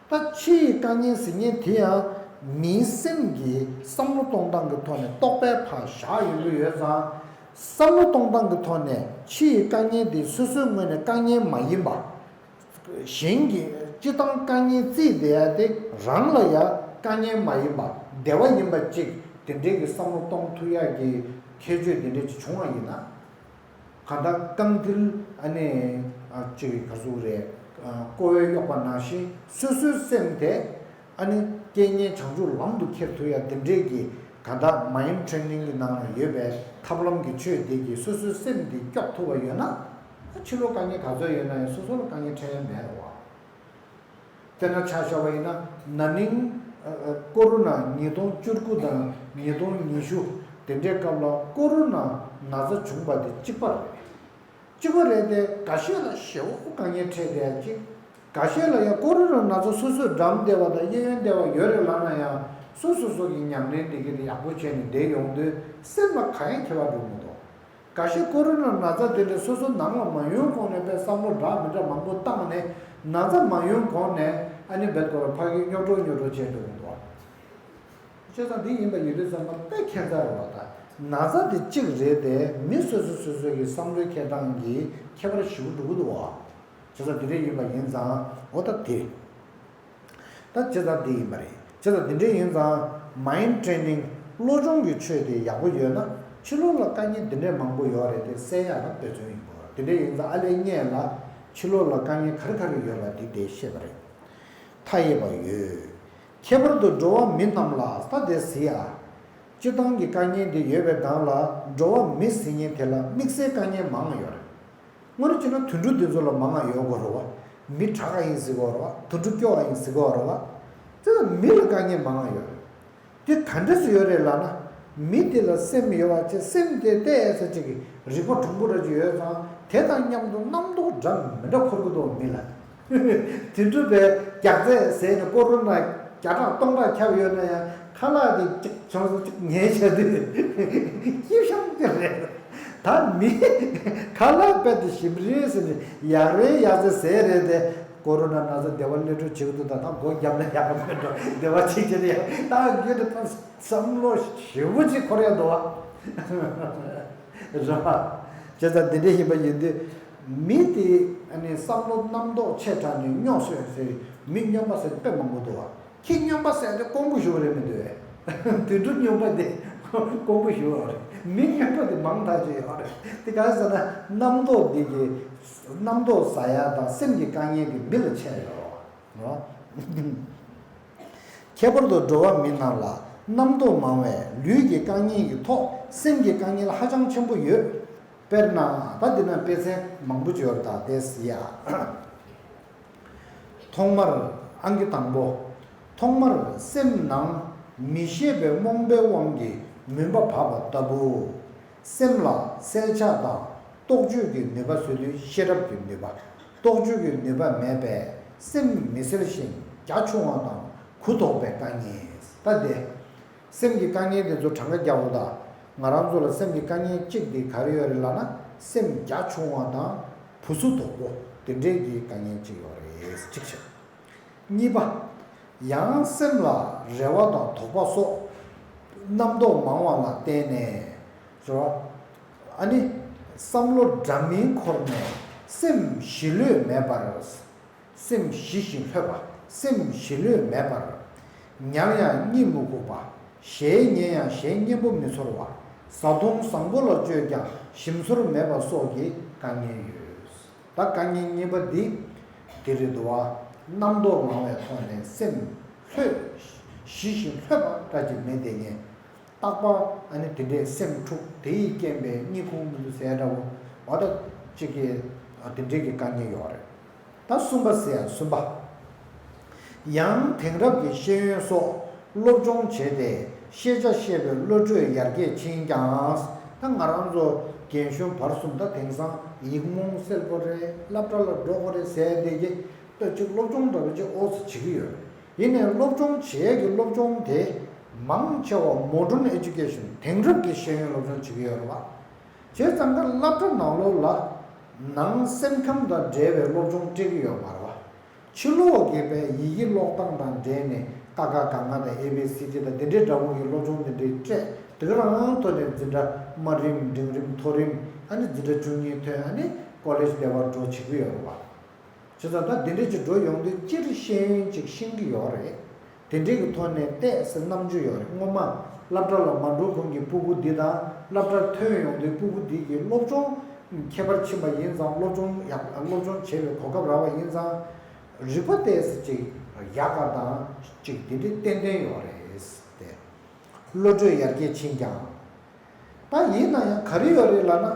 ད་ཕྱི་ཡི་དཀའ་ངལ་ཟེར་མཁན་དེ་ཡང་མིའི་སེམས་ཀྱི་བསམ་བློ་གཏོང་སྟངས་ཀྱི་ཐོག་ནས་རྟོག་པའི་ཕར་བཞག་ཡོང་གི་ཡོད་ཙང་། བསམ་བློ་གཏོང་སྟངས་ཀྱི་ཐོག་ནས་ཕྱི་ཡི་དཀའ་ངལ་དེ་སོ་སོའི་ངོས་ནས་དཀའ་ངལ་མ་ཡིན་པ། གཞན་གྱི་སྤྱི་བཏང་དཀའ་ངལ་བརྩིས་བསྡད་ཡ་དེ་རང་ལ་ཡང་དཀའ་ངལ་མ་ཡིན་པ་བདེ་བ་ཡིན་པ་ཅིག་དེ་འདྲའི་གི་བསམ་བློ་གཏོང་ཐུབ་ཡ་གི་ཁྱད་ཆོས་དེ་འདྲ་ཅིག་བྱུང་བ་ཡིན་ན། གང་ལྟར་རྐང་མཐིལ་ཨ་ནི་ཨ་ཅིག་ག་ཟུག་རེད། ཨ་ཀོ་བས་གཡོགས་པ་ནང་བཞིན་སོ་སོའི་སེམས་དེ་ཨ་ནི་རྐྱེན་ངན་བྱང་ཆུབ་ལམ་དུ་ཁྱེར་ཐུབ་ཡ་དེ་འདྲས་ཀྱི་གང་ལྟར་མའིན་ཌི་ཊི་རེ་ནིང་གི་ནང་ལ་ཡོད་པའི་ཐབས་ལམ་གྱི་ཆོས་དེ་གིས་སོ་སོའི་སེམས་དེ་སྐྱོབ་ཐུབ་པ་ཡོད་ན། ཕྱི་ལོགས་དཀའ་ངལ་ག་ཚོད་ཡོད་ན་ཡང་སོ་སོ་ལ་དཀའ་ངལ་འཕྲད་ཡ་མེད་རེད་བ། དཔེར་ན་ཆ་བཞག་པ་ཡིན་ན་ན་ནིང་ཨ་ཨ་ཀོ་རོ་ན་ཉིས་སྟོང་བཅུ་དགུ་དང་ཉིས་སྟོང་ཉི་ཤུ་དེ་འདྲའི་སྐབས་ལ་ཀོ་རོ་ན་ན་ཚ་བྱུང་པ་དེ་གཅིག་པ་རེད། གཅིག་པ་རེད་དེ་འགའ་ཤས་ལ་ཞེ་པོ་དཀའ་ངལ་འཕྲད་བསྡད་ཡ་གཅིག་འགའ་ཤས་ལ་ཡང་ཀོ་རོ་ན་ན་ཚ་སོ་སོས་འགྲམ་བསྡད་པ་དང་གཡས་གཡོན་བསྡད་པ་ཡོད་རེད་ལབ་ན་ཡང་སོ་སོ་སོ་གི་ཉམས་ལེན་དེ་གི་དེ་ཡག་པོ་བྱས་ནས་བསྡད་ཡོང་དུས་སེམས་ལ་གང་ཡང་ཁྱད་པར་འགྲོ་མི་འདུག་འགའ་ཤས་ཀོ་རོ་ན་ན་ཚ་དེ་འདྲ་སོ་སོ་ནང་ལ་མ་ཡོང་གོང་ནས་དཔེ་བསམ་བློ་འདྲ་མི་འདྲ་མང་པོ་བཏང་ནས་ན་ཚ་མ་ཡོང་གོང་ནས་ཨ་ནི་བེད་ཀོ་ར་ཕ་གི་རྙོག་དྲ་རྙོག་དྲ་བྱས་འགྲོ་གི་འདུག་བྱས་ཙང་འདི་ཡིན་པ་ཡིན་དུས་ཙམ་པ་དཔེ་ཁྱད་མཚར་བ་དང་ན་ཚ་དེ་གཅིག་རེད་དེ་མི་སོ་སོ་སོ་སོའི་གི་བསམ་བློའི་འཁྱེར་སྟངས་ཀྱི་ཁྱད་པར་ཞེ་པོ་འགྲོ་གི་འདུག་བ། བྱས་ཙང་དེ་འདྲ་ཡིན་པ་ཡིན་ཙང་འོ་ད་དེ། ད་བྱས་ཙང་འདི་ཡིན་པ་རེད། བྱས་ཙང་འདི་འདྲ་ཡིན་ཙང་མའིན་ཌི་ཊི་རེ་ནིང་བློ་སྦྱོང་གི་ཆོས་དེ་ཡག་པོ་ཡོད་ན་ཕྱི་ལོགས་ལ་དཀའ་ངལ་འདི་འདྲ་མང་པོ་ཡོད་རེད་དེ་སེལ་ཡག་ལ་འབད་བརྩོན་ཡིན་དགོས་རེད། དེ་འདྲ་ཡིན་ཙང་ཨ་ལས་སྔོན་ལ་ཕྱི་ལོགས་ལ་དཀའ་ངལ་ག་རེ་ག་རེ་ཡོད་པ་འདི་དེ་ཤེས་པ་རེད། མཐའ་ཡས་པ་ཡོད། ཁྱད་པར་དུ་འགྲོ་བ་མི་རྣམས་ལ་ད་དེ་གཟིགས་ཨ། སྤྱི་བཏང་གི་དཀའ་ངལ་འདི་ཡོད་པའི་སྒང་ལ་འགྲོ་བ་མི་ཟེར་མཁན་དེ་ལ་དམིགས་བསལ་དཀའ་ངལ་མང་བ་ཡོད་རེད། དངོས་གནས་བྱས་ན་དུད་འགྲོ་འདི་ཚོ་ལ་མང་བ་ཡོད་དགོས་རེད་བ། མི་དྲག་ག་ཡིན་ཟེར་དགོས་རེད་བ། དུད་འགྲོ་སྐྱོ་བ་ཡིན་ཟེར་དགོས་རེད་བ། དེ་ལ་མི་ལ་དཀའ་ངལ་མང་བ་ཡོད་རེད། དེ་ག་འདྲ་སེ་ཡོད་རེད་ལབ་ན། མི་དེ་ལ་སེམས་ཡོད་པ་བྱས་སེམས་དེ་ཏོག་ཙམ་ཅིག་གི་རིག་པ་གྲུང་པོ་འདྲ་ཅིག་ཡོད་ཙང་དེ་དང་མཉམ་དུ་རྣམ་རྟོག་འདྲ་མི་འདྲ་འཁོར་གི་འདུག་མི་ལ། དེ་འདྲ་བའི་རྒྱགས་ཚད་ཟས་ནས་ཀོ་རོ་ན་བརྒྱ་ཕྲག་སྟོང་ཕྲག་ཁྱབ་ཡོད་ན་ཡང་ཁ་ལག་དེ་གཅིག་བྱུང་སོང་གཅིག་ཉལ་བྱས་དུས་སྐྱིད་ཤང་ཅིག་རེད། ད་མི་ཁ་ལག་རྦད་དེ་ཞིམ་རེད་ཟེར་ནས་ཡག་རེད་ཡག་ཚད་ཟས་རེད་དེ་ཀོ་རོ་ན་ན་ཚ་བདེ་བ་སླེབས་འགྲོ་བྱེད་ཀྱི་འདུག་ད་ད་སྒོ་བརྒྱབ་ན་ཡག་གི་མེད་འགྲོ་བདེ་བ་ཅིག་བྱེད་ཡག་ད་གི་ད་བསམ་བློ་ཞེ་པོ་ཅིག་འཁོར་ཡག་འདུག་བ། རེད་བ། བྱས་ཙང་འདི་འདྲ་ཡིན་པ་ཡིན་དུས་མི་དེ་ཨ་ནི་བསམ་བློ་རྣམ་རྟོག་ཆེ་དྲགས་ནས་སྨྱོ་ཟེར་ཟེར་མི་སྨྱོན་པ་ཟེར་དཔེ་མང་པོ་འདུག་བ། ཁྱི་སྨྱོན་པ་ཟེར་དེ་དཀོན་པོ་ཞིག་རེད་མི་འདུག་བས། དུད་འགྲོ་སྨྱོན་པ་དེ་དཀོན་པོ་ཞིག་རེད། མི་སྨྱོན་པ་དེ་མང་ཐག་ཆོད་ཡོད་རེད། དེ་ག་རེ་ཟེར་ན་རྣམ་རྟོག་འདི་གི་རྣམ་རྟོག་ཟ་ཡ་དང་སེམས་ཀྱི་དཀའ་ངལ་དེ་མི་ལ་ཆེ་ཡོད་རེད་བ། ཁྱད་པར་དུ་འགྲོ་བ་མི་རྣམས་ལ་རྣམ་རྟོག་མང་བས་ལུས་ཀྱི་དཀའ་ངལ་གྱི་ཐོག་སེམས་ཀྱི་དཀའ་ངལ་ཧ་ཅང་ཆེན་པོ་ཡོད། དཔེར་ན་ད་འདི་ན་དཔེ་ཚན་མང་པོ་ཅིག་ཡོད་རེད་ད་དེས་ཡ། ཐོག་མར་ཨང་ཀི་དང་པོ། ཐོག་མར་སེམས་ནང་མི་ཤེས་པའི་རྨོངས་པའི་དབང་གིས་མུན་པ་བབས་པ་ལྟ་བུ། སེམས་ལ་གསལ་ཆ་དང་རྟོག་དཔྱོད་ཀྱི་ནུས་པ་བཟོ་དུས་ཤེས་རབ་ཀྱི་ནུས་པ། རྟོག་དཔྱོད་ཀྱི་ནུས་པ་མེད་པས་སེམས་མི་གསལ་ཞིང་རྒྱ་ཆུང་བ་དང་གུ་དོག་པའི་དཀའ་ངལ། ད་དེ། སེམས་ཀྱི་དཀའ་ངལ་དེ་ཚོ་གྲངས་ཀ་རྒྱག་དགོས་ད། ང་རང་ཚོ་ལ་སེམས་ཀྱི་དཀའ་ངལ་གཅིག་དེ་ག་རེ་ཡོད་རེད་ལབ་ན་སེམས་རྒྱ་ཆུང་བ་དང་བུ་སུ་དོག་པོ་དེ་འདྲའི་གི་དཀའ་ངལ་གཅིག་ཡོད་རེད་གཅིག་བྱས། གཉིས་པ། ཡང་སེམས་ལ་རེ་བ་དང་དོགས་པ་སོགས་རྣམ་རྟོག་མང་བ་ལ་བརྟེན་ནས་རེད་བ། ཨ་ནི་བསམ་བློ་འདྲ་མིན་འཁོར་ནས་སེམས་ཞི་ལྷོད་མེད་པར། སེམས་ཞི་ཞིང་ལྷོད་པ། སེམས་ཞི་ལྷོད་མེད་པར། ཉལ་ཡང་གཉིད་མི་ཁུག་པ། གཞལ་ཡས་ཉལ་ཡང་གཞལ་ཡས་སྙིང་པོ་མི་ཚོར་བ། བཟའ་བཏུང་བཟང་པོ་ལ་སྤྱོད་ཀྱང་ཞིམ་ཚོར་མེད་པ་སོགས་ཀྱི་དཀའ་ངལ་ཡོད། ད་དཀའ་ངལ་གཉིས་པ་འདི་དེ་རེད་འདུག་བ། རྣམ་རྟོག་མང་བའི་ཐོག་ནས་སེམས་ལྷོད། ཞི་ཞིང་ལྷོད་པ་འདྲ་ཅིག་མེད་དེ་ངས། རྟག་པར་ཨ་ནི་དེ་འདྲའི་སེམས་འཁྲུག་དེ་ཡི་རྐྱེན་པས་གཉིད་ཁུག་མི་འདུག་ཟེར་འདྲ་བོ་བ་ད་ཅིག་གི་དེ་འདྲའི་གི་དཀའ་ངལ་ཡོད་རེད། ད་གསུམ་པ་ཟེར་ཡ་གསུམ་པ། ཡང་དེང་རབས་ཀྱི་ཤེས་ཡོན་སོགས་སློབ་སྦྱོང་བྱས་ཏེ་ཤེས་བྱ་ཤེས་པའི་བློ་གྲོས་ཡར་རྒྱས་ཕྱིན་ཀྱང་། ད་ང་རང་ཚོ་རྒན་གཞོན་བར་གསུམ་ད་དེང་སང་ཡིག་རྨོངས་སེལ་དགོས་རེད། སློབ་གྲྭ་ལ་འགྲོ་དགོས་རེད་ཟེར་དེ་གི་ད་ཅིག་སློབ་སྦྱོང་འདྲ་བོ་ཅིག་ཨོ་ཙི་བྱེད་ཀྱི་ཡོད། ཡིན་ནའི་སློབ་སྦྱོང་བྱེད་ཡས་ཀྱི་སློབ་སྦྱོང་དེ་མང་ཆེ་བ་མོ་ཌརན་ཨེ་ཇུ་ཀེ་ཤན་དེང་རབས་ཀྱི་ཤེས་ཡོན་སློབ་སྦྱོང་བྱེད་ཀྱི་ཡོད་རེད་བ། བྱས་ཙང་ཀ་སློབ་གྲྭ་ནང་ལོགས་ལ་ནང་སེམས་ཁམས་དང་འབྲེལ་བའི་སློབ་སྦྱོང་སྤྲད་ཀྱི་ཡོད་མ་རེད་བ། ཕྱི་ལོགས་ཀྱི་པའི་ཡི་གེ་ཀློག་སྟངས་དང་འབྲེལ་ནས་ཀ་ཁ་ག་ང་དང་ཨེ་བི་སི་ཌི་དང་དེ་འདྲའི་འདྲ་བོ་གི་སློབ་སྦྱོང་དེ་འདྲའི་སྤྲད་དེ་ག་རང་ཐོག་ནས་འཛིན་གྲྭ་དམའ་རིམ་འབྲིང་རིམ་མཐོ་རིམ་ཨ་ནི་འཛིན་གྲྭ་བཅུ་གཉིས་ཐོན་ཨ་ནི་ཀོ་ལེཇ་བདེ་བར་འགྲོ་བྱེད་ཀྱི་ཡོད་རེད་བ། བྱས་ཙང་ད་འདི་འདྲ་ཅིག་འགྲོ་ཡོང་དུས་སྤྱིར་ཤེས་ཡོན་ཅིག་ཤེས་ཀྱི་ཡོད་རེད། དེ་འདྲའི་གི་ཐོག་ནས་བལྟས་ཟེར་རྣམ་འགྱུར་ཡོད་རེད། སྔོན་མ་སློབ་གྲྭ་ལ་མ་འགྲོ་གོང་གི་སྤུ་གུ་འདི་དང་སློབ་གྲྭར་ཐོན་ཡོང་དུས་སྤུ་གུ་འདི་གི་སློབ་སྦྱོང་ཁྱད་པར་ཕྱིན་པ་ཡིན་ཙང་སློབ་སྦྱོང་ཡག་སློབ་སྦྱོང་བྱེད་པའི་གོ་སྐབས་རག་པ་ཡིན་ཙང་རིག་པ་བལྟས་ཟེར་ཅིག་ཡག་ག་དང་ཅིག་འདི་འདྲའི་ཏན་ཏན་ཡོད་རེད་ཟེར་ཏེ། བློ་གྲོས་ཡར་རྒྱས་ཕྱིན་ཀྱང་། ད་ཡིན་ན་ཡང་ག་རེ་ཡོད་རེད་ལབ་ན།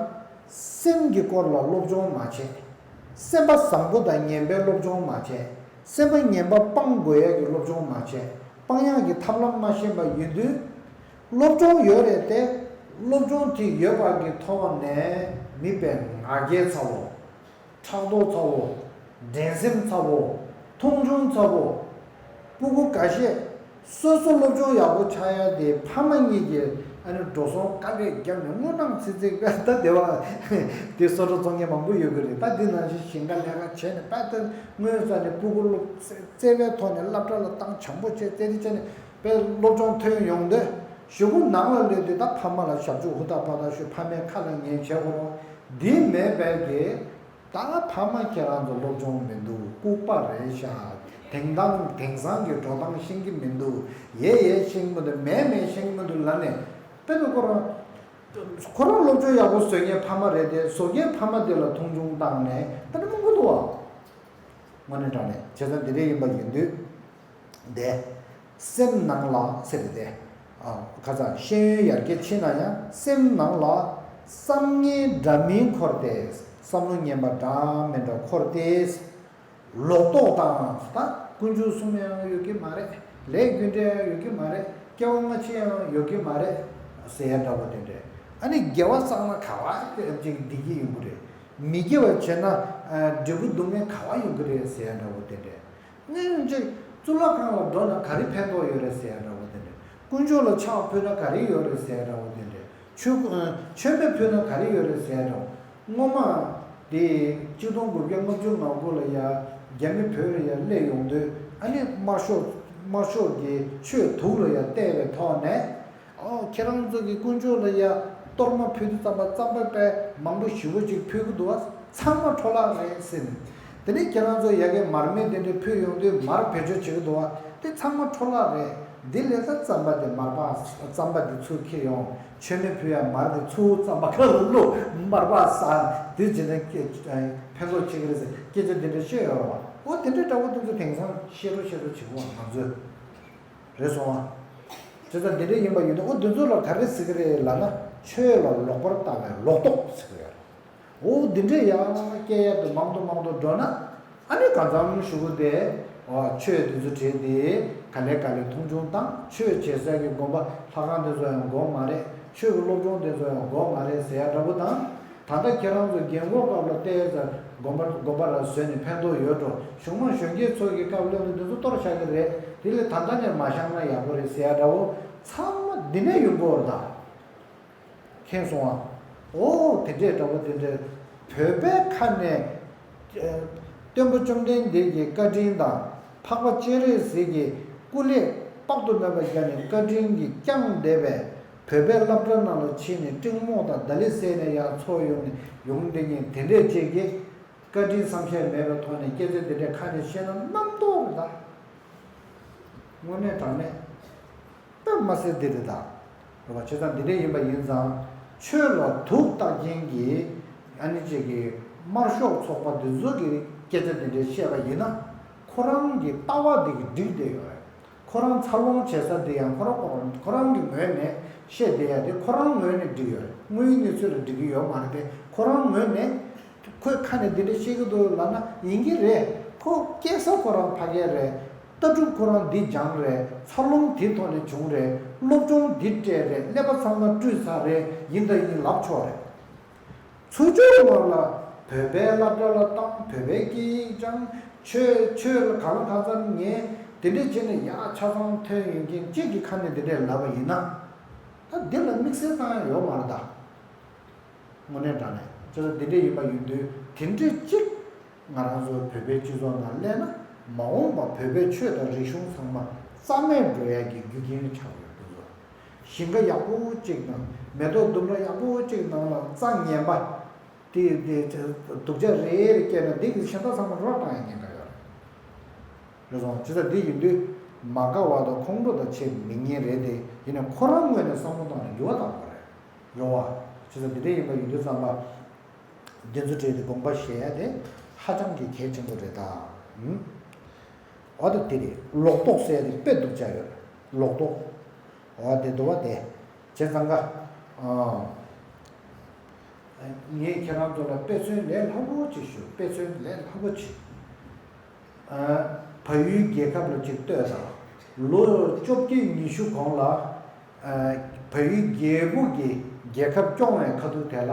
སེམས་ཀྱི་སྐོར་ལ་སློབ་སྦྱོང་མ་བྱས། སེམས་པ་བཟང་པོ་དང་ངན་པའི་སློབ་སྦྱོང་མ་བྱས། སེམས་པ་ངན་པ་སྤང་དགོས་ཡ་གི་སློབ་སྦྱོང་མ་བྱས། སྤང་ཡ་གི་ཐབས་ལམ་མ་ཤེས་པ་ཡིན་དུས། སློབ་སྦྱོང་ཡོད་རེད་དེ། སློབ་སྦྱོང་དེ་ཡོད་པ་གི་ཐོག་ནས་མི་དཔེ་ང་རྒྱལ་ཚ་བོ། ཕྲག་དོག་ཚ་བོ། འགྲན་སེམས་ཚ་བོ། མཐོང་ཆུང་ཚ་བོ། སྤུ་གུ་འགའ་ཤས་སོ་སོ་སློབ་སྦྱོང་ཡག་པོ་ཆགས་ཡ་དེ་ཕ་མ་གཉིས་ཀྱིས་ཨ་ནི་འགྲོ་སོང་དཀའ་ལས་བརྒྱབ་ནས་དངུལ་ནང་ཚིག་ཚིག་པས་ད་དེ་བ་དེ་སོ་སོ་བཙོང་མཁན་མང་པོ་ཡོད་ཀྱི་རེད། ད་འདི་ནང་བཞིན་ཞིང་ཁ་ལས་ཀ་བྱས་ནས་ད་ལྟ་དངུལ་བཙལ་ནས་སྤུ་གུ་སློབ་བརྩེ་བའི་ཐོག་ནས་སློབ་གྲྭ་ལ་བཏང་བྱམས་པོ་བྱས་བཙལ་ཏེ་བྱས་ནས་དཔེ་སློབ་སྦྱོང་ཐོན་ཡོང་དུས་གཞུག་གུ་ནང་ལ་སླེབས་དུས་ད་ཕ་མ་ལ་ཞབས་ཕྱི་ཧུར་ཐག་པ་ཐག་ཞུ་ཕ་མའི་ཁ་ལ་ཉན་བྱེད་དགོས་རོགས་འདི་མེད་པའི་གི་ད་ཕ་མ་ཁྱེད་རང་ཚོ་སློབ་སྦྱོང་མི་འདུག་ལྐུགས་པ་རེད་ཤག་དེང་སང་དེང་སང་གི་འགྲོ་སྟངས་ཤེས་ཀྱི་མི་འདུག་ཡས་ཡས་ཤེས་ཀྱི་མི་འདུག་མས་མས་ཤེས་ཀྱི་མི་འདུག་ལབ་ནས་དཔེ་མི་ཁོ་རང་ཁོ་རང་སློབ་སྦྱོང་ཡག་པོ་བཟོ་མཁན་ཕ་མ་རེད་དེ་བཟོ་མཁན་ཕ་མ་དེ་ལ་མཐོང་ཆུང་བཏང་ནས་དཔེ་མི་མང་པོ་འདུག་བ། དངོས་གནས་དྲང་གནས་བྱས་ཙང་འདི་འདྲ་ཡིན་པ་ཡིན་དུས། དེ། སེམས་ནང་ལ་ཟེར་ཏེ། ཨ། ཁ་ཚ་ཤེས་ཡོན་ཡར་རྒྱས་ཕྱིན་ན་ཡང་སེམས་ནང་ལ་བསམ་ངན་འདྲ་མིན་འཁོར་ཏེ། བསམ་བློ་ངན་པ་འདྲ་མི་འདྲ་འཁོར་ཏེ། ལོག་རྟོག་དང་ད་དཀོན་མཆོག་གསུམ་ཡང་ཡོད་ཀྱི་མ་རེད། ལས་རྒྱུ་འབྲས་ཡང་ཡོད་ཀྱི་མ་རེད། སྐྱེ་བ་སྔ་ཕྱི་ཡང་ཡོད་ཀྱི་མ་རེད་ཟེར་ཡ་འདྲ་པོ་དེ་འདྲས། ཨ་ནི་དགེ་བ་བསགས་ན་ག་བ་ཅིག་བདེ་སྐྱིད་ཡོང་གི་རེད། མི་དགེ་བ་བྱས་ན་ཨ། འབྲས་བུ་སྡུག་བསྔལ་ག་བ་ཡོང་གི་རེད་ཟེར་ཡ་འདྲ་པོ་དེ་འདྲས། སྔོན་ཅིག་གཙུག་ལག་ཁང་ལ་འགྲོ་ན་ག་རེ་ཕན་ཐོགས་ཡོད་རེད་ཟེར་ཡ་འདྲ་བོ་དེ་འདྲས། དཀོན་མཆོག་ལ་ཕྱག་ཕུལ་ན་ག་རེ་ཡོད་རེད་ཟེར་ཡ་འདྲ་བོ་དེ་འདྲས། ཆོས་ཆོས་མེ་ཕུལ་ན་ག་རེ་ཡོད་རེད་ཟེར་ཡ་འདྲ་བོ། སྔོན་མ་དེ་གཅིག་སྟོང་དགུ་བརྒྱ་ལྔ་བཅུ་ང་དགུ་ལ་ཡ་རྒྱ་མི་བོད་ལ་ཡ་སླེབས་ཡོང་དུས་ཨ་ནི་དམར་ཤོག་དམར་ཤོག་གི་ཆོས་དུག་ལ་ཡ་བལྟས་པའི་ཐོག་ནས། ཨོ། ཁྱེད་རང་ཚོ་གི་དཀོན་མཆོག་ལ་ཡ་གཏོར་མ་ཕུལ་དུས་ཙམ་པ་རྩམ་པ་པའི་མང་པོ་ཞེ་པོ་ཅིག་ཕུལ་གི་འདུག་བ། ཚང་མ་འཕྲོ་བརླག་རེད་ཟེར་ནས། དེ་ནས་ཁྱེད་རང་ཚོ་ཡ་གི་མར་མེ་དེ་འདྲ་ཕུལ་ཡོང་དུས་མར་བེད་སྤྱོད་བྱེད་གི་འདུག་བ། དེ་ཚང་མ་འཕྲོ་བརླག་རེད། འདི་ལས་ད་རྩམ་པ་དེ་མར་པ་རྩམ་པ་དེ་ཚུར་ཁྱེར་ཡོང་། མཆོད་མེ་ཕུལ་ཡ་མར་དེ་ཚུར་རྩམ་པ་ཁ་ལ་བླུགས་མར་པ་ཟ། དེ་བྱས་ན་ཕན་ཐོགས་བྱེད་གི་རེད་ཟེར་སྐད་ཆ་དེ་འདྲ་བཤད་ཡོད་རེད་བ། ཨོ་དེ་འདྲ་འདྲ་བོ་དེ་ཚོ་དེང་སང་བཤད་རོགས་བཤད་རོགས་བྱེད་གི་བ་ང་ཚོས། རེད་སོང་ཨ། བྱས་ཙང་འདི་འདྲ་ཡིན་པ་ཡིན་དུས་ཨོ་འདི་ཚོ་ལ་ག་རེ་ཟེར་གི་རེད་ལབ་ན། ཆོས་ལ་ལོག་པར་ལྟ་བའི་ལོག་རྟོག་ཟེར་གི་ཡོད་རེད། ཨོ་འདི་འདྲས་ཡང་སྐད་ཡར་དུ་མང་དུ་མང་དུ་འགྲོ་ན། ཨ་ནི་གང་འཚམ་ཞུ་གི་དེ། ཨོ་ཆོས་འདི་ཚོ་བྲིས་ཏེ་ག་ལེ་ག་ལེ་མཐོང་ཆུང་བཏང་། ཆོས་བྱེད་སའི་གི་དགོན་པ་ལྷ་ཁང་འདི་ཚོ་ཡང་དགོས་མ་རེད། ཆོས་ཀྱི་སློབ་སྦྱོང་འདི་ཚོ་ཡང་དགོས་མ་རེད་ཟེར་ཡ་འདྲ་པོ་དང་། ད་ལྟ་ཁྱེད་རང་ཚོ་རྒན་གོག་སྐབས་ལ་བལྟས་ཙང་དགོན་པ་དགོན་པ་ར་བཟོས་ནས་ཕན་ཐོགས་ཡོད་འགྲོ། གཞུང་མང་གཞོན་སྐྱེས་ཚོ་གི་སྐབས་སླེབས་ན་འདི་ཚོ་གཏོར་བཞག་གི་རེད། དེ་ལས་ད་ལྟ་ནས་མ་བཞག་ན་ཡག་པོ་རེད་ཟེར་ཡ་འདྲ་པོ་ཚང་མ་འདི་ནས་ཡོང་གི་ཡོད་རེད་ད། མཁྱེན་སོང་ཨ། ཨོ་དེ་འདྲས་འདྲ་པོ་དེ་འདྲས། བོད་པའི་ཁ་ནས་ཨ་སྟོན་པ་བཅོམ་ལྡན་འདས་ཀྱི་བཀའ་དྲིན་དང་། འཕགས་པ་སྤྱན་རས་གཟིགས་ཀྱི་སྐུ་ལས་དཔག་ཏུ་མེད་པ་བརྒྱབ་ནས་བཀའ་དྲིན་གྱིས་བསྐྱངས་བསྡད་པའི་བོད་པའི་སློབ་གྲྭ་ནང་ལ་ཕྱིན་ནས་སྤྲིང་རྨོག་དང་ད་ལི་བསད་ནས་ཡང་འཚོ་ཡོང་ནས་ཡོང་བསྡད་མཁན་དེ་འདྲས་ཅིག་གིས་བཀའ་དྲིན་བསམ་ཤེས་མེད་པའི་ཐོག་ནས་སྐད་ཆ་དེ་འདྲས་ཁ་ནས་བཤད་ན་རྣམ་རྟོག་རེད་ད། དངོས་གནས་དྲང་གནས། དཔེ་མ་སྲིད་འདི་རེད་ད། རེད་བ། བྱས་ཙང་འདི་འདྲས་ཡིན་པ་ཡིན་ཙང་། ཆོས་ལ་དུག་བཏགས་མཁན་གྱི་ཨ་ནི་ཅིག་གི་དམར་ཤོག་ཚོགས་པ་འདི་ཚོ་གི་སྐད་ཆ་འདི་འདྲས་བཤད་པ་ཡིན་ན། ཁོ་རང་གི་ལྟ་བ་འདི་གི་འགྲིག་བསྡད་ཡོད་རེད། ཁོ་རང་འཚར་ལོངས་བྱེད་ས་འདི་ཡང་ཁོ་རང་ཁོ་རང་གི་ངོས་ནས་བཤད་བསྡད་ཡ་དེ་ཁོ་རང་ངོས་ནས་འགྲིག་ཡོད་རེད། དངོས་ཡོད་གནས་ཚུལ་ལ་འགྲིག་གི་ཡོད་མ་རེད་དེ། ཁོ་རང་ངོས་ནས། ཁོས་ཁ་ནས་འདི་འདྲ་བཤད་ཀྱི་འདུག་ལབ་ན་ཡིན་གྱི་རེད། ཁོ་སྐྱེས་ས་ཁོ་རང་ཕ་གི་རེད། ལྟ་གྲུབ་ཁོ་རང་འདི་སྦྱངས་རེད། འཚར་ལོངས་འདི་ཐོག་ནས་བྱུང་རེད། སློབ་སྦྱོང་འདི་སྤྲད་རེད། ཀླད་པ་ཚང་མ་བཀྲུས་ཚར་རེད། ཡིན་དང་ཡིན་ལབ་ཆོག་རེད། ཚུར་ཕྱོགས་ངོས་ལ་བོད་པའི་སློབ་གྲྭ་ལ་བཏང་། བོད་པའི་སྐད་ཡིག་སྦྱངས། ཆོས་ཆོས་ལ་གང་ལ་གང་འཚམ་ཉན། དེ་འདྲས་བྱས་ནས་ཡག་ཆ་ཚང་ཐོན་ཡོང་མཁན་གཅིག་གི་ཁ་ནས་འདི་འདྲས་ལབ་པ་ཡིན་ན། ད་འདི་ལ་དམིགས་བསལ་བཏང་ཡ་ཡོད་མ་རེད་ད། དངོས་གནས་དྲང་གནས། བྱས་ཙང་འདི་འདྲས་ཡིན་པ་ཡིན་དུས་དེ་འདྲས་གཅིག་ང་རང་ཚོ་བོད་པའི་སྤྱི་ཚོགས་ནང་སླེབས་ན། མ་འོངས་པ་བོད་པའི་ཆོས་དང་རིག་གཞུང་ཚང་མ་རྩ་མེད་འགྲོ་ཡ་གི་རྒྱུ་རྐྱེན་ཆགས་ཡོད་འདུག་ཟེར། ཞིང་ཁ་ཡག་པོ་གཅིག་དང་མེ་ཏོག་ལྡུམ་ར་ཡག་པོ་གཅིག་ནང་ལ་རྩྭ་ངན་པ་དེ་དེ་དུག་ཆ་རེ་རེ་བཀལ་ན་འདི་གི་ཞིང་ཁ་ཚང་མ་རོ་བཏང་ཡ་ཉེན་ཁ་ཡོད་རེད། རེད་སོང་། བྱས་ཙང་འདི་ཡིན་དུས་མ་དགའ་བ་དང་ཁོང་ཁྲོ་དང་བྱེད་མི་ཉན་རེད་དེ། ཡིན་ནའི་ཁོ་རང་ངོས་ནས་བསམ་བློ་བཏང་ནས་འགྱུར་བ་གཏང་དགོས་རེད། རེད་བ། བྱས་ཙང་འདི་འདྲ་ཡིན་པ་ཡིན་དུས་ཙམ་པ། འདི་ཚོ་གྲས་དེ་དགོངས་པ་བཞེས་ཡ་དེ་ཧ་ཅང་གི་གལ་ཆེན་པོ་རེད་ད། ཨུམ། འོ་ད་དེ་རེད། ལོག་རྟོག་ཟེར་ཡ་དེ་དཔེ་སྡུག་ཅག་ཡོད་རེད། ལོག་རྟོག་འོ་དེ་འདུག་བ་དེ། བྱས་ཙང་ཀ་ཨ། ངས་ཁྱེད་རང་ཚོ་ལ་དཔེ་མཚོན་ལས་སླ་པོ་ཅིག་ཞུ། དཔེ་མཚོན་ལས་སླ་པོ་ཅིག་ཨ། བལ་ཡུལ་རྒྱལ་ཁབ་ལ་ཅིག་ལྟོས་དང་། ལོ་བཅོ་བརྒྱད་ཉི་ཤུ་གོང་ལ། ཨ། བལ་ཡུལ་རྒྱལ་པོ་གིས་རྒྱལ་ཁབ་སྐྱོང་བའི་ཁ་ཐུག་དེ་ལ།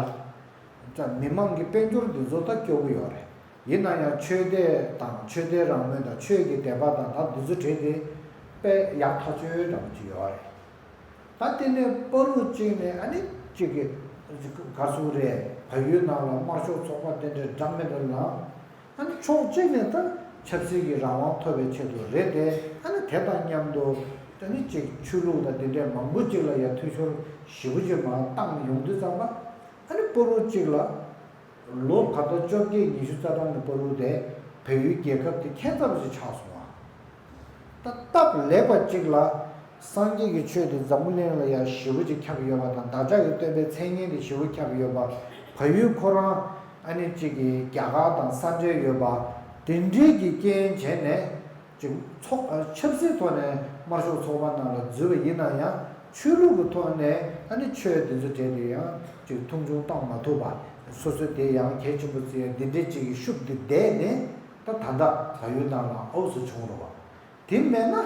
ད་མི་མང་གི་དཔལ་འབྱོར་འདི་ཚོ་ད་སྐྱོ་པོ་ཡོད་རེད། ཡིན་ན་ཡང་ཆོས་དད་དང་ཆོས་དད་རང་མོས་དང་ཆོས་ཀྱི་དད་པ་དང་ད་འདི་ཚོ་བྲལ་ཏེ་དཔེ་ཡག་ཐག་ཆོད་འདྲ་པོ་ཅིག་ཡོད་རེད། ད་དེ་ནས་པ་རུ་གཅིག་ནས་ཨ་ནི་གཅིག་གི་ག་ཟེར་རེད། བལ་ཡུལ་ནང་ལ་དམར་ཤོག་ཚོགས་པ་དེ་འདྲའི་འདྲ་མི་འདྲ་ལངས། ཨ་ནི་ཕྱོགས་གཅིག་ནས་ད་ཆབ་སྲིད་ཀྱི་རང་དབང་ཐོབ་པའི་ཆེད་དུ་རེད་དེ། ཨ་ནི་དེ་དང་མཉམ་དུ་ཨ་ནི་གཅིག་ཆོས་ལུགས་དང་དེ་འདྲའི་མང་པོ་གཅིག་ལ་ཡང་འཐུས་ཤོར་ཞེ་པོ་ཅིག་མར་བཏང་ཡོང་དུས་ཙམ་པ། ཨ་ནི་པ་རུ་གཅིག་ལ། ལོ་ག་ད་བཅོ་བརྒྱད་ཉི་ཤུ་རྩ་གྲངས་ནས་བར་དུ་དེ་བལ་ཡུལ་རྒྱལ་ཁབ་དེ་ཁྱད་མཚར་ཞིག་ཆགས་སོང་བ། ད་སྟབས་ལེགས་པ་གཅིག་ལ་སངས་རྒྱས་ཀྱི་ཆོས་དེ་འཛམ་བུ་གླིང་ལ་ཡང་ཞེ་པོ་ཅིག་ཁྱབ་ཡོད་པ་དང་། བདག་ཅག་གི་སྟོན་པའི་མཚན་སྙན་དེ་ཞེ་པོ་ཁྱབ་ཡོད་པ། བལ་ཡུལ་ཁོ་རང་ཨ་ནི་གཅིག་གི་རྒྱ་གར་དང་ས་འབྲེལ་ཡོད་པ། དེ་འདྲའི་གི་རྐྱེན་བྱས་ནས། ཅིག་ཚོགས་ཨ་ཆབ་སྲིད་ཐོག་ནས་དམར་ཤོག་ཚོགས་པ་ནང་ལ་འཛུལ་བ་ཡིན་ན་ཡང་། ཆོས་ལུགས་ཀྱི་ཐོག་ནས་ཨ་ནི་ཆོས་དེ་ཚོ་གྲས་དེ་ཡང་ཅིག་མཐོང་ཆུང་བཏང་མ་ཐུབ་པ། སོ་སོ་དེ་ཡང་གལ་ཆེན་པོ་བརྩི་ཡ་འདི་འདྲའི་ཅིག་གི་ཤུགས་དེ་བསྡད་ནས། ད་ད་ལྟ་བལ་ཡུལ་ནང་ལ་ཨའུ་ཚུགས་བྱུང་རེད་བ། དེ་མེད་ན་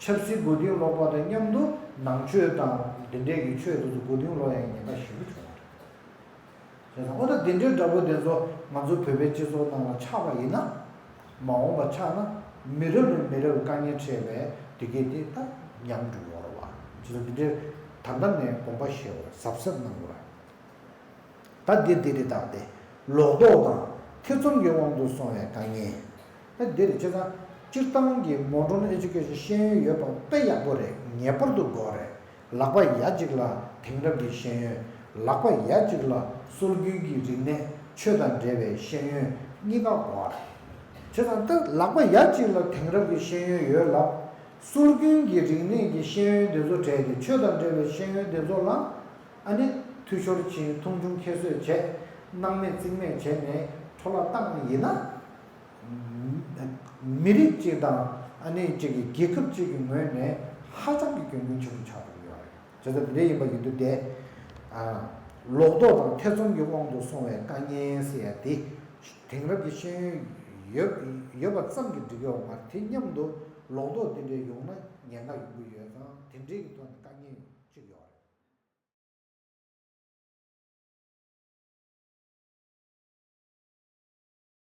ཆབ་སྲིད་མགོ་རྟིང་སློག་པ་དང་མཉམ་དུ་ནང་ཆོས་དང་འདི་འདྲའི་གི་ཆོས་དེ་ཚོ་མགོ་རྟིང་སློག་ཡ་ཉེན་ཁ་ཞེ་པོ་བྱུང་བ་རེད། བྱས་ཙང་ཨོ་ད་འདི་འདྲའི་འདྲ་པོ་དེ་ཚོ་ང་ཚོ་བོད་པའི་སྤྱི་ཚོགས་ནང་ལ་ཆགས་པ་ཡིན་ན། མ་འོངས་པ་ཆགས་ན་མི་རབས་ནས་མི་རབས་དཀའ་ངལ་འཕྲད་པའི་དེ་གས་དེ་ད་ཉམས་འགྲོ་ཡོང་རེད་བ། བྱས་ཙང་འདི་འདྲའི་ད་ལྟ་ནས་དགོངས་པ་བཞེས་པ་གཟབ་གཟབ་གནང་དགོས་རེད། ད་འདི་འདི་རེད། ད་དེ་ལོག་རྟོག་དང་ཐེ་ཚོམ་གྱི་དབང་དུ་སོང་བའི་དཀའ་ངལ། ད་འདི་རེད། བྱས་ཙང་སྤྱིར་བཏང་གི་modern education ཤེས་ཡོན་ཡོད་པ་དཔེ་ཡག་པོ་རེད། ངེས་པར་དུ་དགོས་རེད། ལག་པ་ཡ་གཅིག་ལ་དེང་རབས་ཀྱི་ཤེས་ཡོན། ལག་པ་ཡ་གཅིག་ལ་སྲོལ་རྒྱུན་གྱི་རིག་གནས་ཆོས་དང་འབྲེལ་བའི་ཤེས་ཡོན་གཉིས་ཀ་དགོས་རེད། བྱས་ཙང་ད་ལག་པ་ཡ་གཅིག་ལ་དེང་རབས་ཀྱི་ཤེས་ཡོན་ཡོད་ལ། སྲོལ་རྒྱུན་གྱི་རིག་གནས་ཀྱི་ཤེས་ཡོན་དེ་ཚོ་བྲལ་ཏེ་ཆོས་དང་འབྲེལ་བའི་ཤེས་ཡོན་དེ་ཚོ་ལ་ཨ་ནི་འཐུས་ཤོར་ཕྱིན། མཐོང་ཆུང་ཁྱད་གསོད་བྱས། སྣང་མེད་རྩིས་མེད་བྱས་ནས་འཕྲོ་བརླག་བཏང་ཡིན་ན། མི་རིགས་གཅིག་དང་ཨ་ནི་གཅིག་གི་རྒྱལ་ཁབ་གཅིག་གི་ངོས་ནས་ ཧ་ཅང་གི་གྱོང་གུན་ཆེན་པོ་ཆགས་འགྲོ་གི་ཡོད་རེད། བྱས་ཙང་དེ་འདྲ་ཡིན་པ་ཡིན་དུས་དེ། ཨ། ལོག་རྟོག་དང་ཐེ་ཚོམ་གྱི་དབང་དུ་སོང་བའི་དཀའ་ངལ་ཟེར་ཡ་དེ། དེང་རབས་ཀྱི་ཤེས་ཡོན་ཡོད་ཡོད་པ་ཙམ་གྱིས་འགྲིག་གི་ཡོད་མ་རེད། དེ་མཉམ་དུ་ལོག་རྟོག་དེ་འདྲའི་ཡོང་ན་ཉེན་ཁ་ཡོང་གི་ཡོད་ཙང་དེ་འདྲའི་གི་